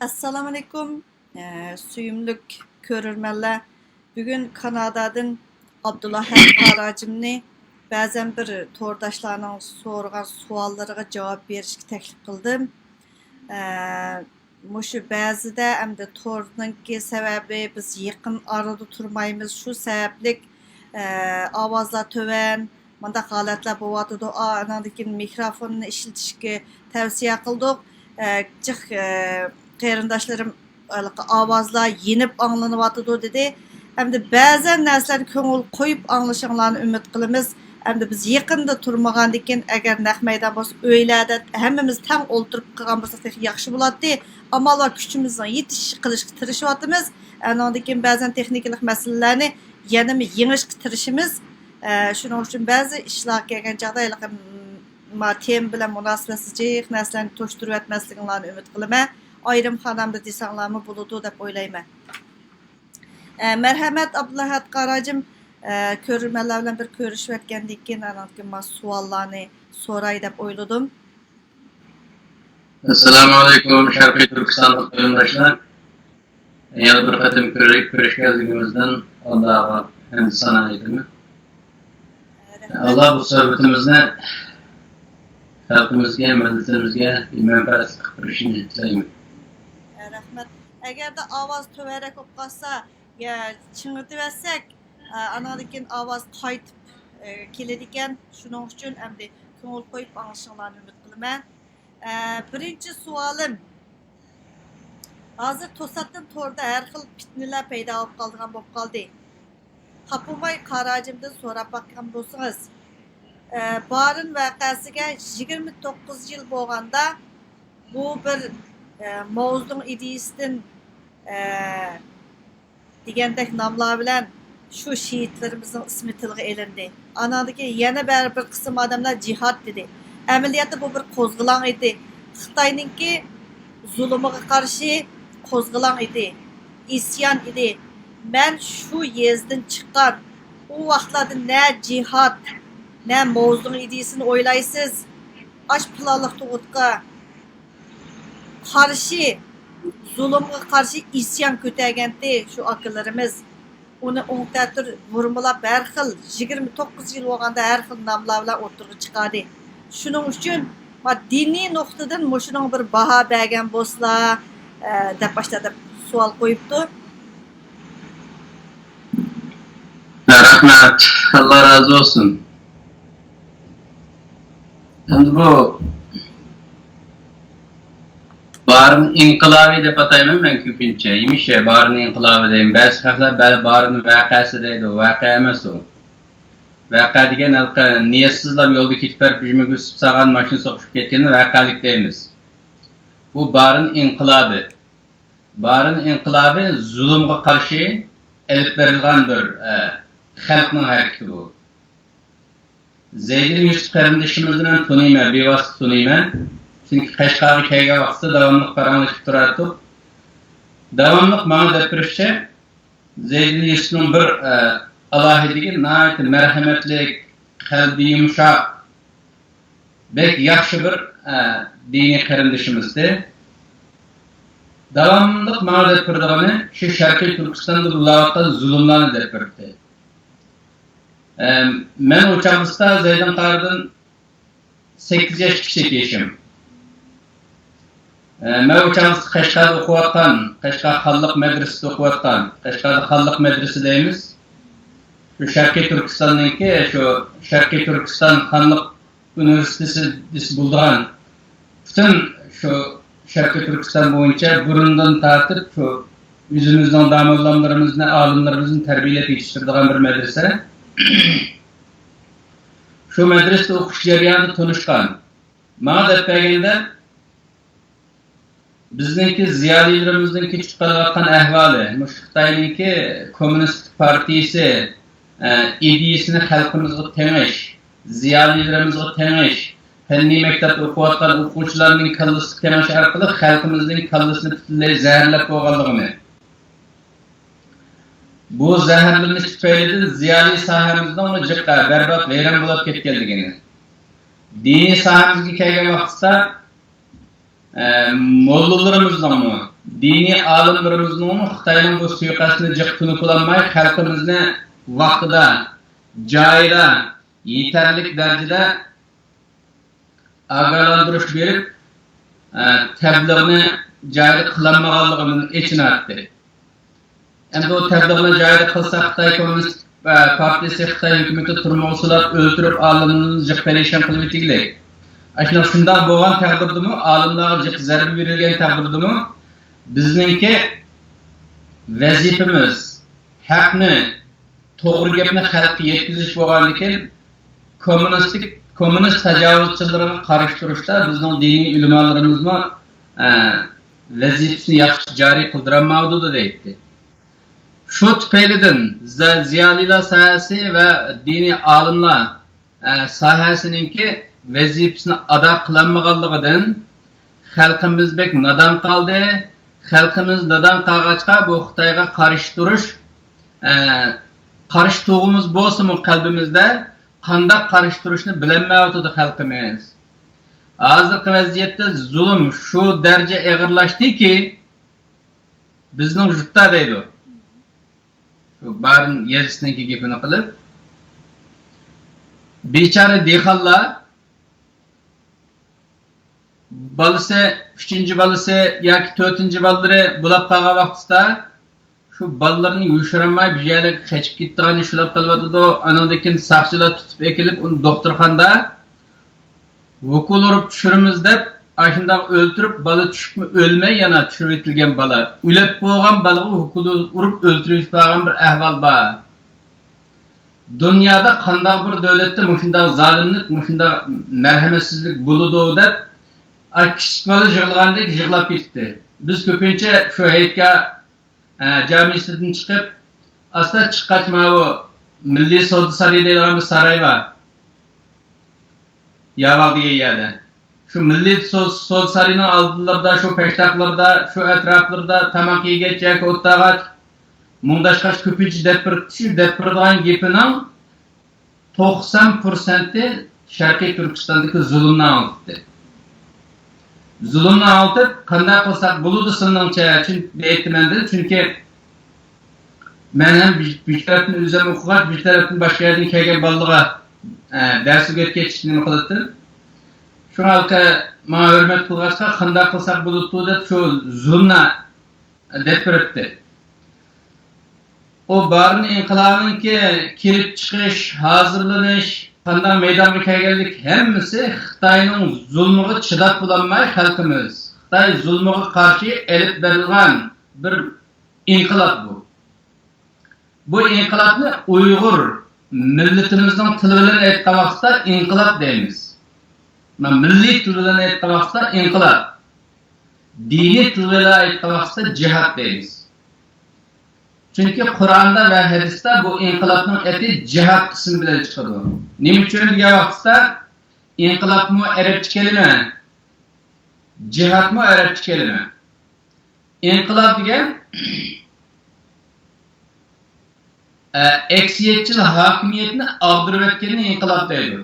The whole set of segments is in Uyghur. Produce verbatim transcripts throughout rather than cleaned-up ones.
ئەسسالامۇئەلەيكۇم، ئە، سۆيۈملۈك كۆرۈرمەنلەر. بۈگۈن كانادادىن ئابدۇلئەھەد قاراجىمنى بەزەن بىر تورداشلارنىڭ سورىغان سوئاللىرىغا جاۋاب بېرىشكە تەكلىپ قىلدىم. ئە، مۇشۇ بەزىدە ئەمدى تورنىڭكى سەۋەبى بىز يېقىن ئارىدا تۇرمايمىز، شۇ سەۋەبلىك، ئە، ئاۋازلار تۆۋەن، مۇنداق ھالەتلەر بولۇۋاتىدۇ. ئا، ئاناندىن كېيىن مىكروفوننى ئىشلىتىشكە تەۋسىيە قىلدۇق. ئە، جىق، ئە، قېرىنداشلىرىم ھېلىقى ئاۋازلار يېنىپ ئاڭلىنىۋاتىدۇ دېدى. ئەمدى بەزەن نەرسىلەرنى كۆڭۈل قويۇپ ئاڭلىشىڭلارنى ئۈمىد قىلىمىز. ئەمدى بىز يېقىندا تۇرمىغاندىن كېيىن، ئەگەر نەق مەيدان بولسا، ئۆيلەردە ھەممىمىز تەڭ ئولتۇرۇپ قىلغان بولساق تېخى ياخشى بولاتتى. ئامال بار كۈچىمىزنىڭ يېتىشىچە قىلىشقا تىرىشىۋاتىمىز. ئانىڭدىن كېيىن بەزەن تېخنىكىلىق مەسىلىلەرنى يەنىمۇ يېڭىشقا تىرىشىمىز. ئە، شۇنىڭ ئۈچۈن بەزى ئىشلار كەلگەن چاغدا ھېلىقى، م، ما تېما بىلەن مۇناسىۋەتسىز جىق نەرسىلەرنى توشتۇرۇۋەتمەسلىكىڭلارنى ئۈمىد قىلىمەن. ئايرىم خانامدا دېسەڭلارمۇ بولىدۇ دەپ ئويلايمەن. ئە، مەرھەمەت، ئابدۇلئەھەد قاراجىم، ئە، كۆرۈرمەنلەر بىلەن بىر كۆرۈشۈۋەتكەندىن كېيىن، ئانىڭدىن كېيىن ما سوئاللارنى سوراي دەپ ئويلىدىم. ئەسسالامۇئەلەيكۇم، شەرقىي تۈركىستانلىق قېرىنداشلار. يەنە بىر قېتىم كۆرۈ-، كۆرۈشكەنلىكىمىزدىن ئاللاغا ھەمدۇ سانا ئېيتىمەن. رەھمەت. ئاللا بۇ سۆھبىتىمىزنى خەلقىمىزگە، مىللىتىمىزگە مەنپەئەتلىك قىلىپ بېرىشىنى تىلەيمەن. رەھمەت. ئەگەردە ئاۋاز تۆۋەنرەك بولۇپ قالسا، يا چىڭىتىۋەتسەك، ئاناندىن كېيىن ئاۋاز قايتىپ، ئە، كېلىدىكەن. شۇنىڭ ئۈچۈن ئەمدى كۆڭۈل قويۇپ ئاڭلىشىڭلارنى ئۈمىد قىلىمەن. ئە، بىرىنچى سوئالىم، ھازىر توساتتىن توردا ھەر خىل پىتنىلەر پەيدا بولۇپ قالىدىغان بولۇپ قالدى. تاپىماي قاراجىمدىن سوراپ باققان بولسىڭىز، ئە، بارىن ۋەقەسىگە يىگىرمە توققۇز يىل بولغاندا، بۇ بىر، ئە، ماۋزېدۇڭ ئىدىيىسىدىن، ئە، دېگەندەك ناملار بىلەن شۇ شېھىتلىرىمىزنىڭ ئىسمى تىلغا ئېلىندى. ئاناندىن كېيىن يەنە بەر-، بىر قىسىم ئادەملەر جىھاد دېدى. ئەمەلىيەتتە بۇ بىر قوزغىلاڭ ئىدى. خىتاينىڭكى زۇلۇمىغا قارشى قوزغىلاڭ ئىدى. ئىسيان ئىدى. مەن شۇ يېزىدىن چىققان، ئۇ ۋاقىتلاردا نە جىھاد، نە ماۋزېدۇڭ ئىدىيىسىنى ئويلايسىز. ئاش پىلانلىق تۇغۇتقا قارشى، زۇلۇمغا قارشى ئىسيان كۆتەرگەنتى شۇ ئاكىلىرىمىز. ئۇنى ئوڭ تەتۈر بۇرمىلاپ ھەر خىل، يىگىرمە توققۇز يىل بولغاندا ھەر خىل ناملار بىلەن ئوتتۇرىغا چىقاردى. شۇنىڭ ئۈچۈن ما دىنىي نۇقتىدىن مۇشۇنىڭغا بىر باھا بەرگەن بولسىلا، ئە، دەپ باشتا دەپ سوئال قويۇپتۇ. رەھمەت، ئاللا رازى بولسۇن. ئەمدى بۇ بارىن ئىنقىلابى دەپ ئاتايمەن مەن كۆپىنچە. ھەمىشە بارىن ئىنقىلابى دەيمەن. بەزى خەقلەر بە-، بارىن ۋەقەسى دەيدۇ. ۋەقە ئەمەس ئۇ. ۋەقە دېگەن ھېلىقى نىيەتسىزلا يولدا كېتىپ بېرىپ يۈزىمىزگە ئۈسۈپ سالغان ماشىنا سوقۇشۇپ كەتكەننى ۋەقەلىك دەيمىز. بۇ بارىن ئىنقىلابى. بارىن ئىنقىلابى زۇلۇمغا قارشى ئېلىپ بېرىلغان بىر، ئە، خەلقنىڭ ھەرىكىتى بۇ. زەيدىن يۈسۈپ قېرىندىشىمىزنى مەن تونۇيمەن، بىۋاسىتە تونۇيمەن. چۈنكى قەشقەرگە كەلگەن ۋاقتىدا داۋاملىق پاراڭلىشىپ تۇراتتۇق. داۋاملىق ماڭا دەپ بېرىشىچە، زەيدىن يۈسۈپنىڭ بىر، ئە، ئالاھىدىلىكى، ناھايىتى مەرھەمەتلىك، قەلبى يۇمشاق، بەك ياخشى بىر، ئە، دىنىي قېرىندىشىمىزدى. داۋاملىق ماڭا دەپ بېرىدىغىنى شۇ شەرقىي تۈركىستاندا بولۇۋاتقان زۇلۇملارنى دەپ بېرىدۇ. ئە، مەن ئۇ چاغدا زەيدىن قارىدىن سەككىز ياش كىچىك يېشىم. ئە، مەن ئۇ چاغدا قەشقەردە ئوقۇۋاتقان، قەشقەر خانلىق مەدرىسىدە ئوقۇۋاتقان، قەشقەردە خانلىق مەدرىسە دەيمىز. شۇ شەرقىي تۈركىستاننىڭكى، شۇ شەرقىي تۈركىستان خانلىق ئۇنىۋېرسىتېتى دېسە بولىدىغان، پۈتۈن شۇ شەرقىي تۈركىستان بويىچە بۇرۇندىن تارتىپ شۇ ئۆزىمىزنىڭ داموللاملىرىمىزنى، ئالىملىرىمىزنى تەربىيەلەپ يېتىشتۈرىدىغان بىر مەدرىسە. شۇ مەدرىسىدە ئوقۇش جەريانىدا تونۇشقان. ماڭا دەپ بەرگەندە، بىزنىڭكى زىيالىيلىرىمىزنىڭكى تۇتۇپ قېلىۋاتقان ئەھۋالى، مۇشۇ خىتاينىڭكى كوممۇنىست پارتىيىسى، ئە، ئىدىيىسىنى خەلقىمىزغا تېڭىش، زىيالىيلىرىمىزغا تېڭىش، پەننىي مەكتەپتە ئوقۇۋاتقان ئوقۇغۇچىلارنىڭ كاللىسىغا تېڭىش ئارقىلىق خەلقىمىزنىڭ كاللىسىنى پۈتۈنلەي زەھەرلەپ بولغانلىقىنى، بۇ زەھەرلىنىش تۈپەيلىدىن زىيالىي ساھەمىزنىڭمۇ جىق بەربات، ۋەيران بولۇپ كەتكەنلىكىنى، دىنىي ساھەمىزگە كەلگەن ۋاقىتتا، ئە، موللىلىرىمىزنىڭمۇ، دىنىي ئالىملىرىمىزنىڭمۇ خىتاينىڭ بۇ سۇيىقەستىنى جىق تونۇپ بولالماي، خەلقىمىزنى ۋاقتىدا، جايىدا، يېتەرلىك دەرىجىدە ئاگاھلاندۇرۇش بېرىپ، ئە، تەبلىغنى جايىدا قىلالمىغانلىقىدىن ئېچىناتتى. ئەمدى ئۇ تەبلىغنى جايىدا قىلسا، خىتاي كوممۇنىست، ئە، پارتىيىسى خىتاي ھۆكۈمىتى تۈرمىگە سولاپ، ئۆلتۈرۈپ، ئالىملىرىمىزنى جىق پەرىشان قىلىۋېتىگلىك. ئاشۇنداق شۇنداق بولغان تەقدىردىمۇ، ئالىملارغا جىق زەربە بېرىلگەن تەقدىردىمۇ، بىزنىڭكى ۋەزىپىمىز ھەقنى، توغرا گەپنى خەلققە يەتكۈزۈش بولغاندىكىن، كوممۇنىستىك، كوممۇنىست تاجاۋۇزچىلىرىغا قارشى تۇرۇشتا بىزنىڭ دىنىي ئۆلىمالىرىمىزمۇ، ئە، ۋەزىپىسىنى ياخشى جارى قىلدۇرالمايدۇ، دەيتتى. شۇ تۈپەيلىدىن زە-، زىيالىيلار ساھەسى ۋە دىنىي ئالىملار، ئە، ساھەسىنىڭكى ۋەزىپىسىنى ئادا قىلالمىغانلىقىدىن خەلقىمىز بەك نادان قالدى. خەلقىمىز نادان قالغاچقا، بۇ خىتايغا قارشى تۇرۇش، ئە، قارشى تۇرغۇمىز بولسىمۇ قەلبىمىزدە، قانداق قارشى تۇرۇشنى بىلەلمەيۋاتىدۇ خەلقىمىز. ھازىرقى ۋەزىيەتتە زۇلۇم شۇ دەرىجە ئېغىرلاشتىكى، بىزنىڭ يۇرتتا دەيدۇ. شۇ بارىن يېزىسىنىڭكى گېپىنى قىلىپ، بىچارە دېھقانلار بالىسى، ئۈچىنچى بالىسى ياكى تۆتىنچى بالىلىرى بولاپ قالغان ۋاقتىدا، شۇ بالىلىرىنى يوشۇرالماي بىر يەرلەرگە قېچىپ كېتىدىغان ئىش بولاپ قېلىۋاتىدۇ. ئانىڭدىن كېيىن ساقچىلار تۇتۇپ ئەكېلىپ، ئۇنى دوختۇرخانىدا ۋوكۇل ئۇرۇپ چۈشۈرىمىز دەپ، ئاشۇنداق ئۆلتۈرۈپ، بالا چۈشۈپمۇ ئۆلمەي، يەنە چۈشۈرۈۋېتىلگەن بالا. ئۆلۈپ بولغان بالىغا ۋوكۇل ئۇرۇپ ئۆلتۈرۈۋېتىپ قالغان بىر ئەھۋال بار. دۇنيادا قانداق بىر دۆلەتتە مۇشۇنداق زالىملىق، مۇشۇنداق مەرھەمەتسىزلىك بولىدۇ دەپ، ئا، كىچىك بالا يىغلىغاندەك يىغلاپ كېتىپتى. بىز كۆپىنچە شۇ ھېيتگاھ، ئە، جامىسىدىن چىقىپ، ئاستا چىققاچ ماۋۇ مىللىي سودا سارىيى دەيدىغان بىر ساراي بار. ياۋاغ دېگەن يەردە. شۇ مىللىي سو-، سودا سارىيىنىڭ ئالدىلىرىدا، شۇ پەشتاقلىرىدا، شۇ ئەتراپلىرىدا تاماق يېگەچ ياكى ئولتۇرغاچ، مۇڭداشقاچ كۆپىنچە دەپ بېرىپتۇ. شۇ دەپ بېرىدىغان گېپىنىڭ توقسان پىرسەنتى شەرقىي تۈركىستاندىكى زۇلۇمنى ئاڭلىتتى. زۇلۇمنى ئاڭلىتىپ، قانداق قىلساق بولىدۇ سىلىنىڭچە؟ چۈن-، دەيتتىم مەن، چۈنكى مەن ھەم بىر، بىر تەرەپتىن ئۆزۈم ئوقۇغاچ، بىر تەرەپتىن باشقا يەردىن كەلگەن بالىلارغا، ئە، دەرس ئۆگەتكەچ نېمە قىلاتتىم. شۇڭا ھېلىقى ماڭا ھۆرمەت قىلغاچقا، قانداق قىلساق بولىدۇ دەپ شۇ زۇلۇمنى دەپ بېرىپتۇ. ئۇ بارىن ئىنقىلابىنىڭكى كېلىپ چىقىش، ھازىرلىنىش، قانداق مەيدانغا كەلگەنلىك، ھەممىسى خىتاينىڭ زۇلمىغا چىداپ بولالماي خەلقىمىز، خىتاي زۇلمىغا قارشى ئېلىپ بېرىلغان بىر ئىنقىلاب بۇ. بۇ ئىنقىلابنى ئۇيغۇر مىللىتىمىزنىڭ تىلى بىلەن ئېيتقان ۋاقىتتا ئىنقىلاب دەيمىز. مىللىي تىل بىلەن ئېيتقان ۋاقىتتا ئىنقىلاب. دىنىي تىل بىلەن ئېيتقان ۋاقىتتا جىھاد دەيمىز. چۈنكى قۇرئاندا ۋە ھەدىستە بۇ ئىنقىلابنىڭ ئېتى جىھاد ئىسمى بىلەن چىقىدۇ. نېمە ئۈچۈن دېگەن ۋاقىتتا، ئىنقىلابمۇ ئەرەبچە كەلىمە، جىھادمۇ ئەرەبچە كەلىمە. ئىنقىلاب دېگەن، ئە، ئەكسىيەتچىل ھاكىمىيەتنى ئاغدۇرۇۋەتكەننى ئىنقىلاب دەيدۇ.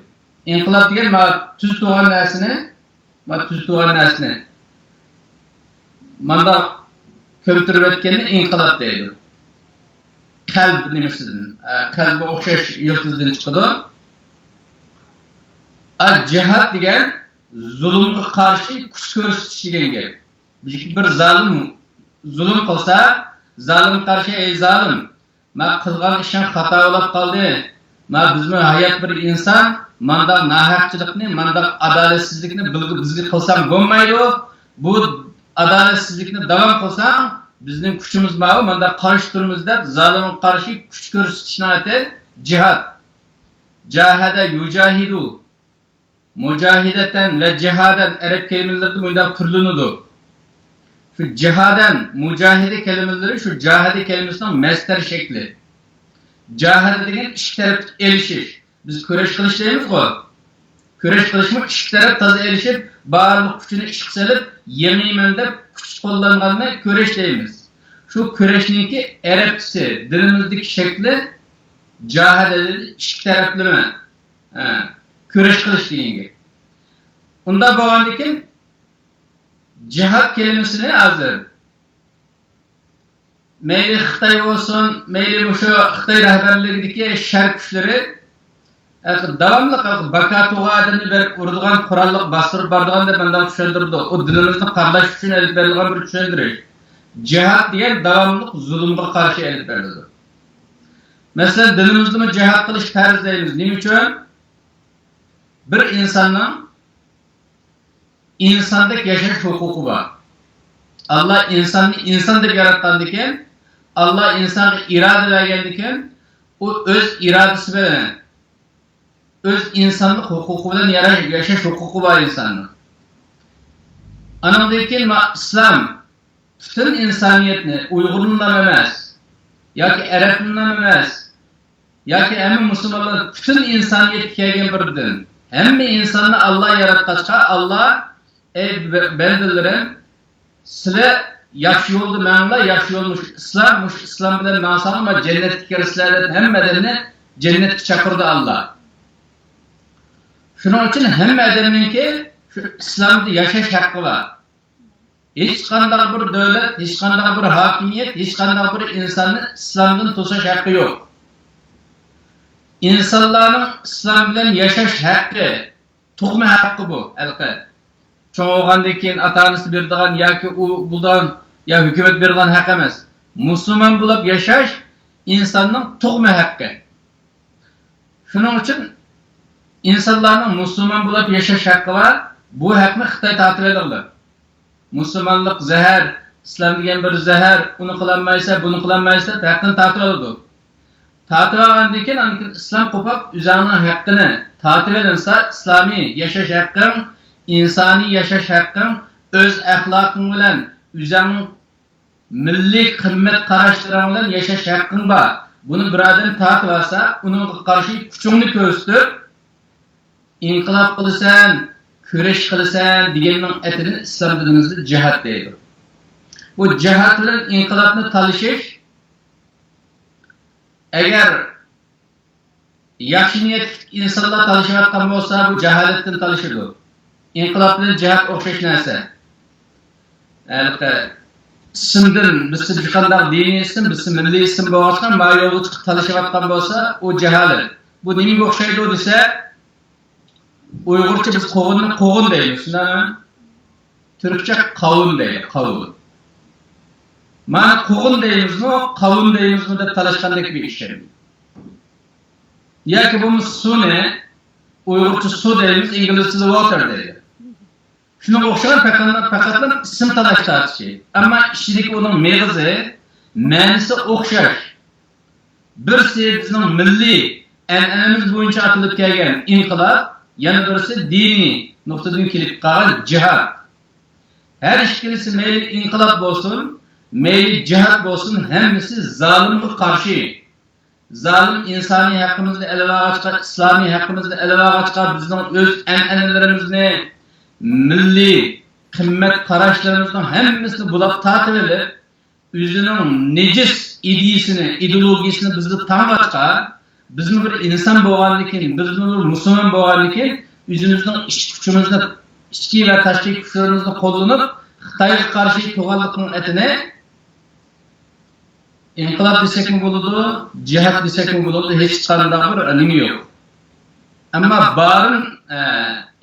ئىنقىلاب دېگەن مانا تۈز تۇرغان نەرسىنى، مانا تۈز تۇرغان نەرسىنى مانداق كۆمتۈرۈۋەتكەننى ئىنقىلاب دەيدۇ. قەلب نېمىسىدىن، ئە، قەلبىگە ئوخشاش يىلتىزدىن چىقىدۇ. ئە، جىھاد دېگەن زۇلۇمغا قارشى كۈچ كۆرسىتىش دېگەن گەپ. بىر زالىم زۇلۇم قىلسا، زالىمغا قارشى، ئەي زالىم، ما قىلغان ئىشىڭ خاتا بولۇپ قالدى. ما بىزمۇ ھايات بىر ئىنسان، مانداق ناھەقچىلىقنى، مانداق ئادالەتسىزلىكنى بىلگە-، بىزگە قىلساڭ بولمايدۇ. بۇ ئادالەتسىزلىكنى داۋام قىلساڭ، بىزنىڭ كۈچىمىز بارغۇ، مانداق قارشى تۇرىمىز دەپ، زالىمغا قارشى كۈچ كۆرسىتىشنىڭ ئاتى جىھاد. جاھەدە يۇجاھىدۇ. مۇجاھىدەتەن ۋە جىھادەن ئەرەب كەلىمىلىرىدە مۇنداق تۈرلىنىدۇ. شۇ جىھادەن، مۇجاھىدە كەلىمىلىرى شۇ جاھەدە كەلىمىسىنىڭ مەسدەر شەكلى. جاھەدە دېگەن ئىككى تەرەپلىك ئېلىشىش. بىز كۈرەش قىلىش دەيمىزغۇ. كۈرەش قىلىشمۇ ئىككى تەرەپ تازا ئېلىشىپ، بارلىق كۈچىنى ئىشقا سېلىپ، يېڭىمەن دەپ كۈچ قوللانغاننى كۈرەش دەيمىز. شۇ كۈرەشنىڭكى ئەرەبچىسى، دىنىمىزدىكى شەكلى جاھەدە دېدى، ئىككى تەرەپلىمە. ھە، كۈرەش قىلىش دېگەن گەپ. ئۇنداق بولغاندىكىن، جىھاد كەلىمىسىنى ھازىر مەيلى خىتاي بولسۇن، مەيلى مۇشۇ خىتاي رەھبەرلىكىدىكى شەر كۈچلىرى داۋاملىق باكاتۇغا ئادەمنى بېرىپ ئۇرىدىغان، قوراللىق باستۇرۇپ بارىدىغان دەپ مۇنداق چۈشەندۈرىدۇ. ئۇ دىنىمىزنى قاغداش ئۈچۈن ئېلىپ بېرىلغان بىر چۈشەندۈرۈش. جىھاد دېگەن داۋاملىق زۇلۇمغا قارشى ئېلىپ بېرىلىدۇ. مەسىلەن، دىنىمىزدىمۇ جىھاد قىلىش پەرز دەيمىز. نېمە ئۈچۈن؟ بىر ئىنساننىڭ ئىنساندەك ياشاش ھوقۇقى بار. ئاللا ئىنساننى ئىنسان دەپ ياراتقاندىكىن، ئاللا ئىنسانغا ئىرادە بەرگەندىكىن، ئۇ ئۆز ئىرادىسى بىلەن، ئۆز ئىنسانلىق ھوقۇقى بىلەن يارا-، ياشاش ھوقۇقى بار ئىنساننىڭ. ئانىڭدىن كېيىن ما-، ئىسلام پۈتۈن ئىنسانىيەتنى، ئۇيغۇرنىلا ئەمەس، ياكى ئەرەبنىلا ئەمەس، ياكى ھەممە مۇسۇلمانلار، پۈتۈن ئىنسانىيەتكە كەلگەن بىر دىن. ھەممە ئىنساننى ئاللا ياراتقاچقا، ئاللا، ئەي بە-، بەندىلىرىم، سىلەر ياخشى يولدا مېڭىڭلار، ياخشى يول مۇشۇ ئىسلام، مۇشۇ ئىسلام بىلەن ماڭساڭلار، مانا جەننەتكە كىرىسىلەر دەپ ھەممە ئادەمنى جەننەتكە چاقىرىدۇ ئاللا. شۇنىڭ ئۈچۈن ھەممە ئادەمنىڭكى شۇ ئىسلامدا ياشاش ھەققى بار. ھېچقانداق بىر دۆلەت، ھېچقانداق بىر ھاكىمىيەت، ھېچقانداق بىر ئىنساننى ئىسلامدىن توساش ھەققى يوق. ئىنسانلارنىڭ ئىسلام بىلەن ياشاش ھەققى، تۇغما ھەققى بۇ ھېلىقى. چوڭ بولغاندىن كېيىن ئاتا-ئانىسى بېرىدىغان ياكى ئۇ بۇلىدىغان يا ھۆكۈمەت بېرىدىغان ھەق ئەمەس. مۇسۇلمان بولۇپ ياشاش ئىنساننىڭ تۇغما ھەققى. شۇنىڭ ئۈچۈن ئىنسانلارنىڭ مۇسۇلمان بولۇپ ياشاش ھەققى بار. بۇ ھەقنى خىتاي تارتىۋېلىدۇ. مۇسۇلمانلىق زەھەر، ئىسلام دېگەن بىر زەھەر، ئۇنى قىلالمايسەن، بۇنى قىلالمايسەن دەپ ھەقنى تارتىۋالىدۇ. تارتىۋالغاندىن كېيىن، ئاندىن كېيىن ئىسلام قوپۇپ، ئۆزۈڭنىڭ ھەققىنى تارتىۋېلىنسا، ئىسلامىي ياشاش ھەققىڭ، ئىنسانىي ياشاش ھەققىڭ، ئۆز ئەخلاقىڭ بىلەن ئۆزۈڭنىڭ مىللىي قىممەت قاراشلىرىڭ بىلەن ياشاش ھەققىڭ بار. بۇنى بىر ئادەم تارتىۋالسا، ئۇنىڭغا قارشى كۈچۈڭنى كۆرسىتىپ، ئىنقىلاب قىلىسەن، كۈرەش قىلىسەن دېگەننىڭ ئېتىنى ئىسلام دىنىمىزدا جىھاد دەيدۇ. بۇ جىھاد بىلەن ئىنقىلابنى تالىشىش، ئەگەر ياخشى نىيەتلىك ئىنسانلار تالىشىۋاتقان بولسا، بۇ جاھالەتتىن تالىشىدۇ. ئىنقىلاب بىلەن جىھاد ئوخشاش نەرسە. ھېلىقى ئىسىمدىن، بىز ھېچقانداق دىنىي ئىسىم، بىز مىللىي ئىسىم بولغاچقا، ما يولغا چىقىپ تالىشىۋاتقان بولسا، ئۇ جاھالەت. بۇ نېمىگە ئوخشايدۇ دېسە، ئۇيغۇرچە بىز قوغۇننى قوغۇن دەيمىز، شۇنداقمۇ؟ تۈركچە قاۋۇن دەيدۇ، قاۋۇن. مانا قوغۇن دەيمىزمۇ، قاۋۇن دەيمىزمۇ دەپ تالاشقاندەك بىر ئىش ئەمدى. ياكى بولمىسا سۇنى، ئۇيغۇرچە سۇ دەيمىز، ئىنگلىزچىدا ۋوتېر دەيدۇ. شۇنىڭغا ئوخشىغان پەقەت، پەقەتلا ئىسىم تالاش تارتىشى. ئەمما ئىچىدىكى ئۇنىڭ مېغىزى، مەنىسى ئوخشاش. بىرسى بىزنىڭ مىللىي ئەنئەنىمىز بويىچە ئاتىلىپ كەلگەن ئىنقىلاب، يەنە بىرسى دىنىي نۇقتىدىن كېلىپ قالغان جىھاد. ھەر ئىككىلىسى مەيلى ئىنقىلاب بولسۇن، مەيلى جىھاد بولسۇن، ھەممىسى زالىمغا قارشى. زالىم ئىنسانىي ھەققىمىزنى ئېلىۋالغاچقا، ئىسلامىي ھەققىمىزنى ئېلىۋالغاچقا، بىزنىڭ ئۆز ئەنئەنىلىرىمىزنى، مىللىي قىممەت قاراشلىرىمىزنىڭ ھەممىسىنى بۇلاپ تارتىۋېلىپ، ئۆزىنىڭ نىجىس ئىدىيىسىنى، ئىدېئولوگىيىسىنى بىزدە تاڭغاچقا، بىزمۇ بىر ئىنسان بولغاندىكىن، بىزمۇ بىر مۇسۇلمان بولغاندىكىن، ئۆزىمىزنىڭ ئىچ كۈچىمىزنى، ئىچكى ۋە تاشقى كۈچلىرىمىزنى قوللىنىپ، خىتايغا قارشى تۇرغانلىقنىڭ ئېتىنى ئىنقىلاب دېسەكمۇ بولىدۇ، جىھاد دېسەكمۇ بولىدۇ، ھېچقانداق بىر نېمە يوق. ئەمما بارىن، ئە،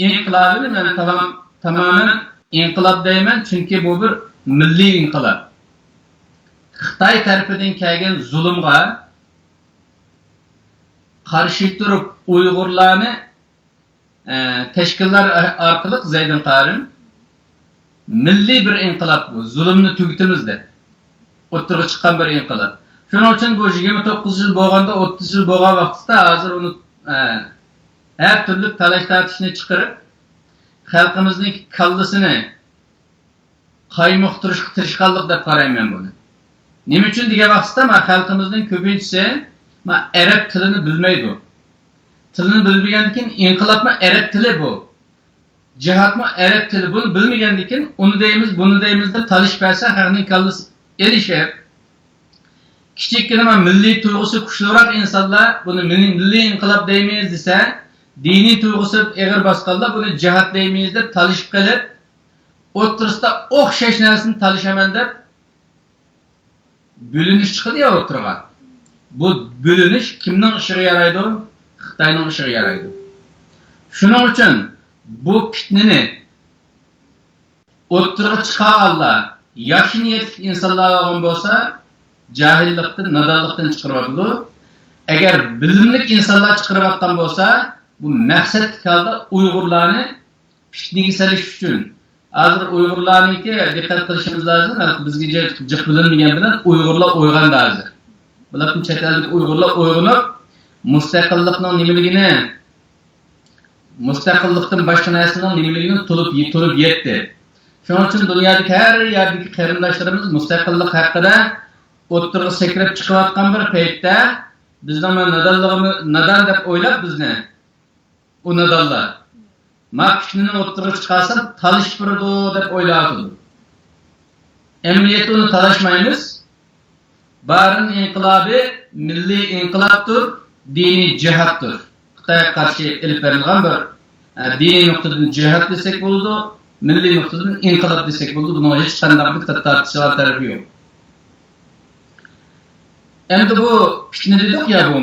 ئىنقىلابىنى مەن تامام-، تامامەن ئىنقىلاب دەيمەن، چۈنكى بۇ بىر مىللىي ئىنقىلاب. خىتاي تەرىپىدىن كەلگەن زۇلۇمغا قارشى تۇرۇپ، ئۇيغۇرلارنى ئە، تەشكىللار ئارقىلىق زەيدىن قارىم مىللىي بىر ئىنقىلاب بۇ، زۇلۇمنى تۈگىتىمىز دەپ ئوتتۇرىغا چىققان بىر ئىنقىلاب. شۇنىڭ ئۈچۈن بۇ يىگىرمە توققۇز يىل بولغاندا، ئوتتۇز يىل بولغان ۋاقىتتا، ھازىر ئۇنى، ئە، ھەر تۈرلۈك تالاش-تارتىشنى چىقىرىپ، خەلقىمىزنىڭ كاللىسىنى قايمۇقتۇرۇشقا تىرىشقانلىق دەپ قارايمەن بۇنى. نېمە ئۈچۈن دېگەن ۋاقىتتا، ما خەلقىمىزنىڭ كۆپىنچىسى ما ئەرەب تىلىنى بىلمەيدۇ. تىلىنى بىلمىگەندىن كېيىن، ئىنقىلابمۇ ئەرەب تىلى بۇ. جىھادمۇ ئەرەب تىلى. بۇنى بىلمىگەندىن كېيىن، ئۇنى دەيمىز، بۇنى دەيمىز دەپ تالىشىپ بەرسە، خەقنىڭ كاللىسى ئېلىشىپ، كىچىككىنە ما مىللىي تۇيغۇسى كۈچلۈرەك ئىنسانلار بۇنى مىللىي، مىللىي ئىنقىلاب دەيمىز دېسە، دىنىي تۇيغۇسى ئېغىر باسقانلار بۇنى جىھاد دەيمىز دەپ تالىشىپ قېلىپ، ئوتتۇرىسىدا ئوخشاش نەرسىنى تالىشىمەن دەپ، بۆلۈنۈش چىقىدۇ يا ئوتتۇرىغا. بۇ بۆلۈنۈش كىمنىڭ ئىشىغا يارايدۇ؟ خىتاينىڭ ئىشىغا يارايدۇ. شۇنىڭ ئۈچۈن بۇ پىتنىنى ئوتتۇرىغا چىقارغانلار ياخشى نىيەتلىك ئىنسانلار بولغان بولسا، جاھىللىقتىن، نادانلىقتىن چىقىرىۋاتىدۇ. ئەگەر بىلىملىك ئىنسانلار چىقىرىۋاتقان بولسا، بۇ مەقسەتلىك ھالدا ئۇيغۇرلارنى پىتنىگە سېلىش ئۈچۈن. ھازىر ئۇيغۇرلارنىڭكى دىققەت قىلىشىمىز لازىم، بىزگە جىق، جىق بىلىنمىگەن بىلەن ئۇيغۇرلار ئويغاندى ھازىر. بۇلاردىن چەت ئەلدىكى ئۇيغۇرلار ئويغىنىپ، مۇستەقىللىقنىڭ نېمىلىكىنى، مۇستەقىللىقتىن باشقا نەرسىنىڭ نېمىلىكىنى تونۇپ، تونۇپ يەتتى. شۇنىڭ ئۈچۈن دۇنيادىكى ھەر يەردىكى قېرىنداشلىرىمىز مۇستەقىللىق ھەققىدە ئوتتۇرىغا سەكرەپ چىقىۋاتقان بىر پەيتتە، بىزنىڭ مانا نادانلىقىمىز، نادان دەپ ئويلاپ بىزنى، ئۇ نادانلار، ما پىتنىنى ئوتتۇرىغا چىقارسام تالىشىپ بېرىدۇ دەپ ئويلاۋاتىدۇ. ئەمەلىيەتتە ئۇنى تالاشمايمىز. بارىن ئىنقىلابى مىللىي ئىنقىلابتۇر، دىنىي جىھادتۇر. خىتايغا قارشى ئېلىپ بېرىلغان بىر، ئە، دىنىي نۇقتىدىن جىھاد دېسەك بولىدۇ، مىللىي نۇقتىدىن ئىنقىلاب دېسەك بولىدۇ. بۇنىڭغا ھېچقانداق بىر تارتىشىدىغان تەرىپى يوق. ئەمدى بۇ پىتنە دېدۇق يا، بۇ،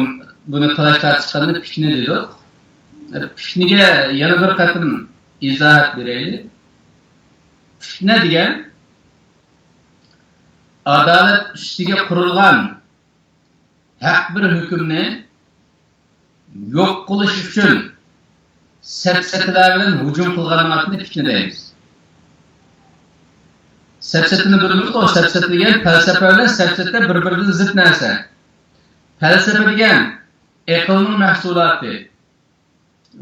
بۇنى تالاش تارتىشقاننى پىتنە دېدۇق. پىتنىگە يەنە بىر قېتىم ئىزاھات بېرەيلى. پىتنە دېگەن ئادالەت ئۈستىگە قۇرۇلغان ھەق بىر ھۆكۈمنى يوق قىلىش ئۈچۈن سەپسەتىلەر بىلەن ھۇجۇم قىلغانلىقىنى پىتنە دەيمىز. سەپسەتىنى بىلىمىزغۇ، سەپسەتە دېگەن پەلسەپە بىلەن سەپسەتە بىر-بىرىدىن زىت نەرسە. پەلسەپە دېگەن ئەقىلنىڭ مەھسۇلاتى.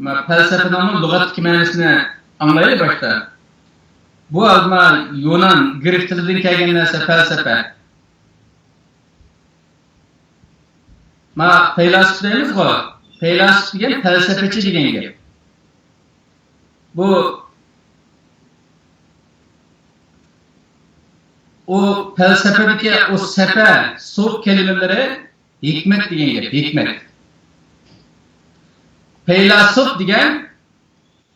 ما پەلسەپىنىڭمۇ لۇغەتتىكى مەنىسىنى ئاڭلايلى باشتا. بۇ ئالما يۇنان، گرېك تىلىدىن كەلگەن نەرسە پەلسەپە. ما پەيلاسوپ دەيمىزغۇ، پەيلاسوپ دېگەن پەلسەپىچى دېگەن گەپ. بۇ، ئۇ پەلسەپىدىكى ئۇ سەپە، سوپ كەلىمىلىرى ھېكمەت دېگەن گەپ، ھېكمەت. پەيلاسوپ دېگەن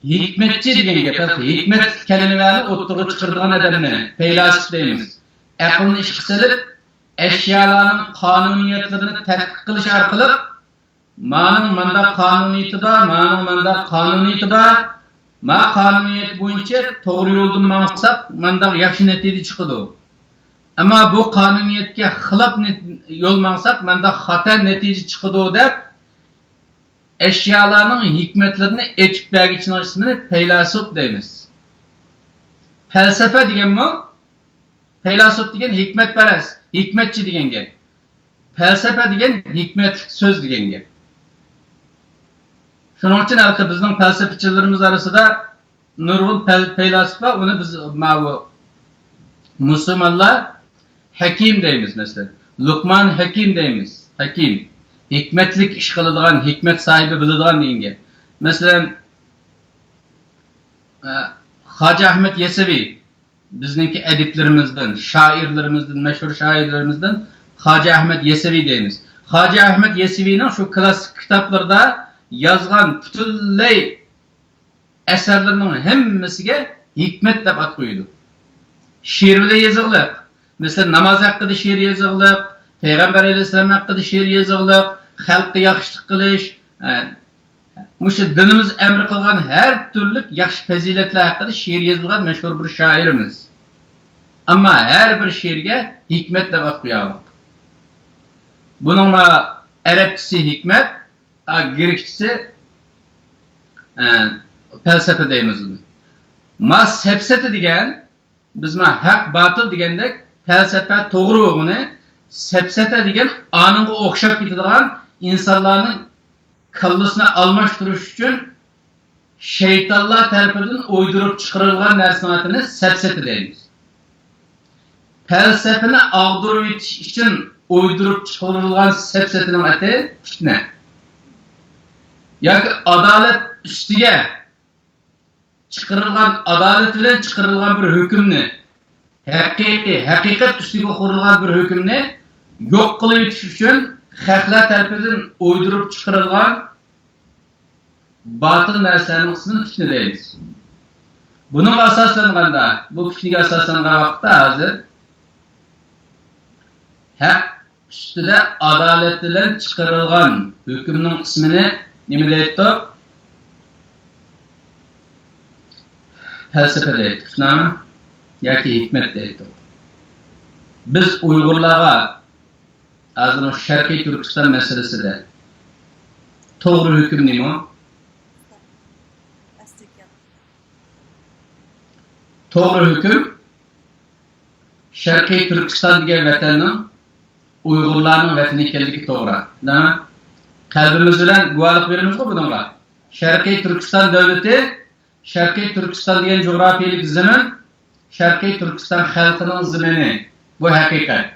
ھېكمەتچى دېگەن گەپ. ھېكمەتلىك كەلىمىلەرنى ئوتتۇرىغا چىقىرىدىغان ئادەمنى پەيلاسوپ دەيمىز. ئەقىلنى ئىشقا سېلىپ، ئەشيالارنىڭ قانۇنىيەتلىرىنى تەتقىق قىلىش ئارقىلىق، مانىڭ مانداق قانۇنىيىتى بار، مانىڭ مانداق قانۇنىيىتى بار، ما قانۇنىيەت بويىچە توغرا يولدىن ماڭساق، مانداق ياخشى نەتىجە چىقىدۇ. ئەمما بۇ قانۇنىيەتكە خىلاپ نەت-، يول ماڭساق، مانداق خاتا نەتىجە چىقىدۇ، دەپ، ئەشيالارنىڭ ھېكمەتلىرىنى ئېچىپ بەرگۈچىنىڭ ئىسمىنى پەيلاسوپ دەيمىز. پەلسەپە دېگەنمۇ، پەيلاسوپ دېگەن ھېكمەتپەرەس، ھېكمەتچى دېگەن گەپ. پەلسەپە دېگەن ھېكمەتلىك سۆز دېگەن گەپ. شۇنىڭ ئۈچۈن ھەتتا بىزنىڭ پەلسەپىچىلىرىمىز ئارىسىدا نۇرغۇن پەل-، پەيلاسوپ بار، ئۇنى بىز ماۋۇ مۇسۇلمانلار ھەكىم دەيمىز، مەسىلەن. لۇقمان ھەكىم دەيمىز. ھەكىم. ھېكمەتلىك ئىش قىلىدىغان، ھېكمەت ساھىبى، بىلىدىغان دېگەن گەپ. مەسىلەن، ئە، خاجە ئەھمەد يەسەۋى، بىزنىڭكى ئەدىبلىرىمىزدىن، شائىرلىرىمىزدىن، مەشھۇر شائىرلىرىمىزدىن خاجە ئەھمەد يەسەۋى دەيمىز. خاجە ئەھمەد يەسەۋىنىڭ شۇ كلاسسىك كىتابلىرىدا يازغان پۈتۈنلەي ئەسەرلىرىنىڭ ھەممىسىگە ھېكمەت دەپ ئات قويىدۇ. شېئىر بىلەن يېزىقلىق. مەسىلەن، ناماز ھەققىدە شېئىر يېزىقلىق، پەيغەمبەر ئەلەيھىسسالام ھەققىدە شېئىر يېزىقلىق، خەلققە ياخشىلىق قىلىش، ئە، مۇشۇ دىنىمىز ئەمر قىلغان ھەر تۈرلۈك ياخشى پەزىلەتلەر ھەققىدە شېئىر يېزىلغان مەشھۇر بىر شائىرىمىز. ئەمما ھەر بىر شېئىرگە ھېكمەت دەپ ئات قويغان. بۇنىڭ ئەرەبچىسى ھېكمەت، ئا، گرېكچىسى، ئە، پەلسەپە دەيمىز بۇنى. ما سەپسەتە دېگەن، بىز ما ھەق، باتىل دېگەندەك، پەلسەپە توغرا بولغىنى، سەپسەتە دېگەن ئانىڭغا ئوخشاپ كېتىدىغان، ئىنسانلارنىڭ كاللىسىنى ئالماشتۇرۇش ئۈچۈن شەيتانلار تەرىپىدىن ئويدۇرۇپ چىقىرىلغان نەرسىنىڭ ئاتىنى سەپسەتە دەيمىز. پەلسەپىنى ئاغدۇرۇۋېتىش ئۈچۈن ئويدۇرۇپ چىقىرىلغان سەپسەتىنىڭ ئاتى پىتنە. ياكى ئادالەت ئۈستىگە چىقىرىلغان، ئادالەت بىلەن چىقىرىلغان بىر ھۆكۈمنى، ھەقىقىي، ھەقىقەت ئۈستىگە قۇرۇلغان بىر ھۆكۈمنى يوق قىلىۋېتىش ئۈچۈن خەقلەر تەرىپىدىن ئويدۇرۇپ چىقىرىلغان باتىل نەرسىلەرنىڭ ئىسمىنى پىتنە دەيمىز. بۇنىڭغا ئاساسلانغاندا، بۇ پىتنىگە ئاساسلانغان ۋاقىتتا ھازىر ھەق ئۈستىدە ئادالەت بىلەن چىقىرىلغان ھۆكۈمنىڭ ئىسمىنى نېمە دەيتتۇق؟ پەلسەپە دەيتتۇق، شۇنداقمۇ؟ ياكى ھېكمەت دەيتتۇق. بىز ئۇيغۇرلارغا ھازىر شەرقىي تۈركىستان مەسىلىسىدە توغرا ھۆكۈم نېمە؟ توغرا ھۆكۈم شەرقىي تۈركىستان دېگەن ۋەتەننىڭ ئۇيغۇرلارنىڭ ۋەتىنى ئىكەنلىكى توغرا. قەلبىمىز بىلەن گۇۋاھلىق بېرىمىزغۇ بۇنىڭغا. شەرقىي تۈركىستان دۆلىتى، شەرقىي تۈركىستان دېگەن جۇغراپىيەلىك زېمىن، شەرقىي تۈركىستان خەلقىنىڭ زېمىنى. بۇ ھەقىقەت.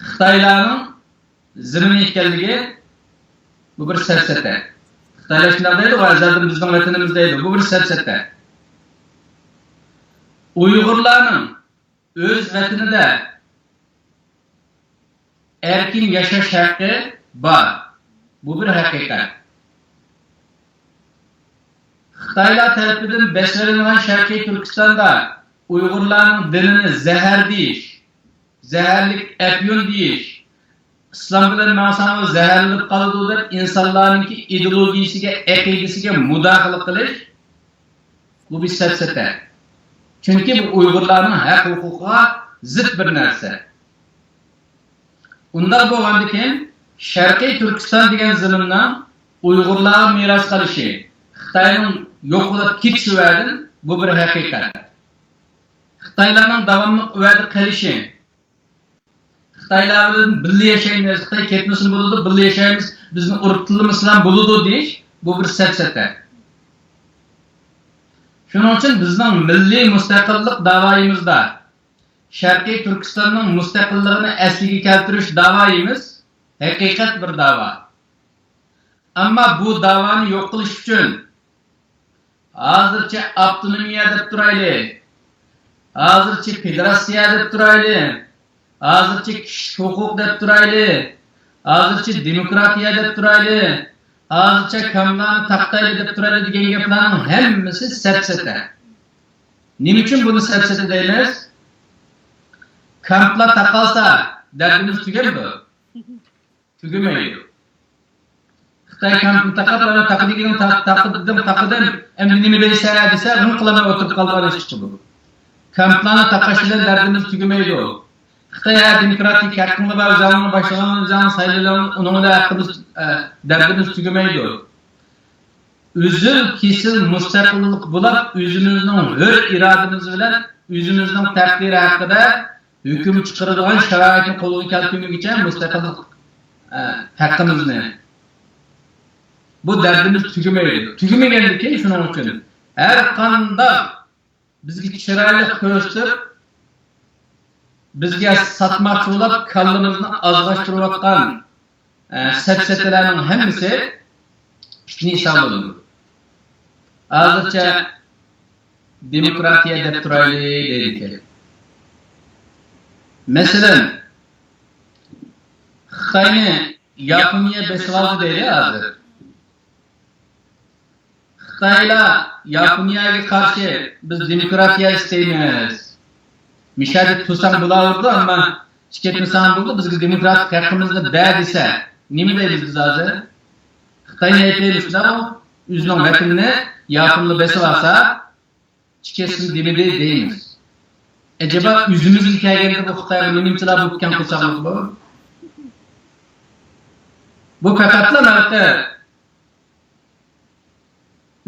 خىتايلارنىڭ زېمىنى ئىكەنلىكى، بۇ بىر سەپسەتە. خىتايلار شۇنداق دەيدۇ، ئەزەلدىن بىزنىڭ ۋەتىنىمىز دەيدۇ. بۇ بىر سەپسەتە. ئۇيغۇرلارنىڭ ئۆز ۋەتىنىدە ئەركىن ياشاش ھەققى بار. بۇ بىر ھەقىقەت. خىتايلار تەرىپىدىن بېسىۋېلىنغان شەرقىي تۈركىستاندا ئۇيغۇرلارنىڭ دىنىنى زەھەر دېيىش، زەھەرلىك ئەپيۈن دېيىش، ئىسلام بىلەن ماڭساڭلار زەھەرلىنىپ قالىدۇ دەپ ئىنسانلارنىڭكى ئىدېئولوگىيىسىگە، ئەقىدىسىگە مۇداخىلە قىلىش، بۇ بىر سەپسەتە. چۈنكى بۇ ئۇيغۇرلارنىڭ ھەق ھوقۇقىغا زىت بىر نەرسە. ئۇنداق بولغاندىكىن، شەرقىي تۈركىستان دېگەن زېمىننىڭ ئۇيغۇرلارغا مىراس قېلىشى، خىتاينىڭ يوق بولۇپ كېتىشى ۋەدىن، بۇ بىر ھەقىقەت. خىتايلارنىڭ داۋاملىق ئۇ يەردە قېلىشى، خىتايلار بىلەن بىللە ياشايمىز، خىتاي كەتمىسىمۇ بولىدۇ، بىللە ياشايمىز، بىزنى ئۇرۇپ تىللىمىسىلا بولىدۇ دېيىش، بۇ بىر سەپسەتە. شۇنىڭ ئۈچۈن بىزنىڭ مىللىي مۇستەقىللىق داۋايىمىزدا، شەرقىي تۈركىستاننىڭ مۇستەقىللىقىنى ئەسلىگە كەلتۈرۈش داۋايىمىز ھەقىقەت بىر داۋا. ئەمما بۇ داۋانى يوق قىلىش ئۈچۈن ھازىرچە ئاپتونومىيە دەپ تۇرايلى، ھازىرچە فېدېراتسىيە دەپ تۇرايلى، ھازىرچە كىشىلىك ھوقۇق دەپ تۇرايلى، ھازىرچە دېموكراتىيە دەپ تۇرايلى، ھازىرچە كامپلارنى تاقىتايلى دەپ تۇرايلى دېگەن گەپلەرنىڭ ھەممىسى سەپسەتە. نېمە ئۈچۈن بۇنى سەپسەتە دەيمىز؟ كامپلار تاقالسا دەردىمىز تۈگەمدۇ؟ تۈگىمەيدۇ. خىتاي كامپنى تاقاپ، مانا تاقىدىكىنىڭ تا-، تاقىدىم، تاقىدىم، ئەمدى نېمە دەيسەن دېسە، غىڭ قىلالماي ئولتۇرۇپ قالىدىغان ئىش چىقىدۇ. كامپلارنى تاقاش بىلەن دەردىمىز تۈگىمەيدۇ. خىتاي ھە دېموكراتىك ھەققىڭلار بار، ئۆزۈڭلارنى باشلىغىن، ئۆزۈڭلارنى سايلىۋېلىڭ، ئۇنىڭ بىلەن ھەققىمىز، ئە، دەردىمىز تۈگىمەيدۇ. ئۈزۈل كېسىل مۇستەقىللىق بولاپ، ئۆزىمىزنىڭ ھۆر ئىرادىمىز بىلەن ئۆزىمىزنىڭ تەقدىرى ھەققىدە ھۆكۈم چىقىرىدىغان شارائىتنى قولغا كەلتۈرمىگۈچە مۇستەقىللىق، ئە، ھەققىمىزنى. بۇ دەردىمىز تۈگىمەيدۇ. تۈگىمىگەندىكىن شۇنىڭ ئۈچۈن ھەر قانداق بىزگە چىرايلىق كۆرسىتىپ، بىزگە ساتماقچى بولاپ كاللىمىزنى ئازغاشتۇرۇۋاتقان، ئە، سەپسەتىلەرنىڭ ھەممىسى پىتنە ھېسابلىنىدۇ. ھازىرچە دېموكراتىيە دەپ تۇرايلى دەيدىكەن. مەسىلەن، خىتاينى ياپونىيە بېسىۋالدى دەيلى ھازىر. خىتايلار ياپونىيەگە قارشى بىز دېموكراتىيە ئىستەيمىز. مىشەدە تۇرساڭ بولاۋېرىدۇ، ئەمما چىقىپ كەتمىسەڭ بولىدۇ، بىزگە دېموكراتىك ھەققىمىزنى بەر دېسە، نېمە دەيمىز بىز ھازىر؟ خىتاينى ئەيىبلەيمىز، شۇنداقمۇ؟ ئۆزىنىڭ ۋەتىنىنى ياپونلار بېسىۋالسا، چىقىپ كەتسۇن دېمىدى دەيمىز. ئەجەبا ئۆزىمىزگە كەلگەندە بۇ خىتايغا نېمىنچىلا بولۇپ كەتكەن قىلساقلىق بۇ؟ بۇ پەقەتلا مەنتىق.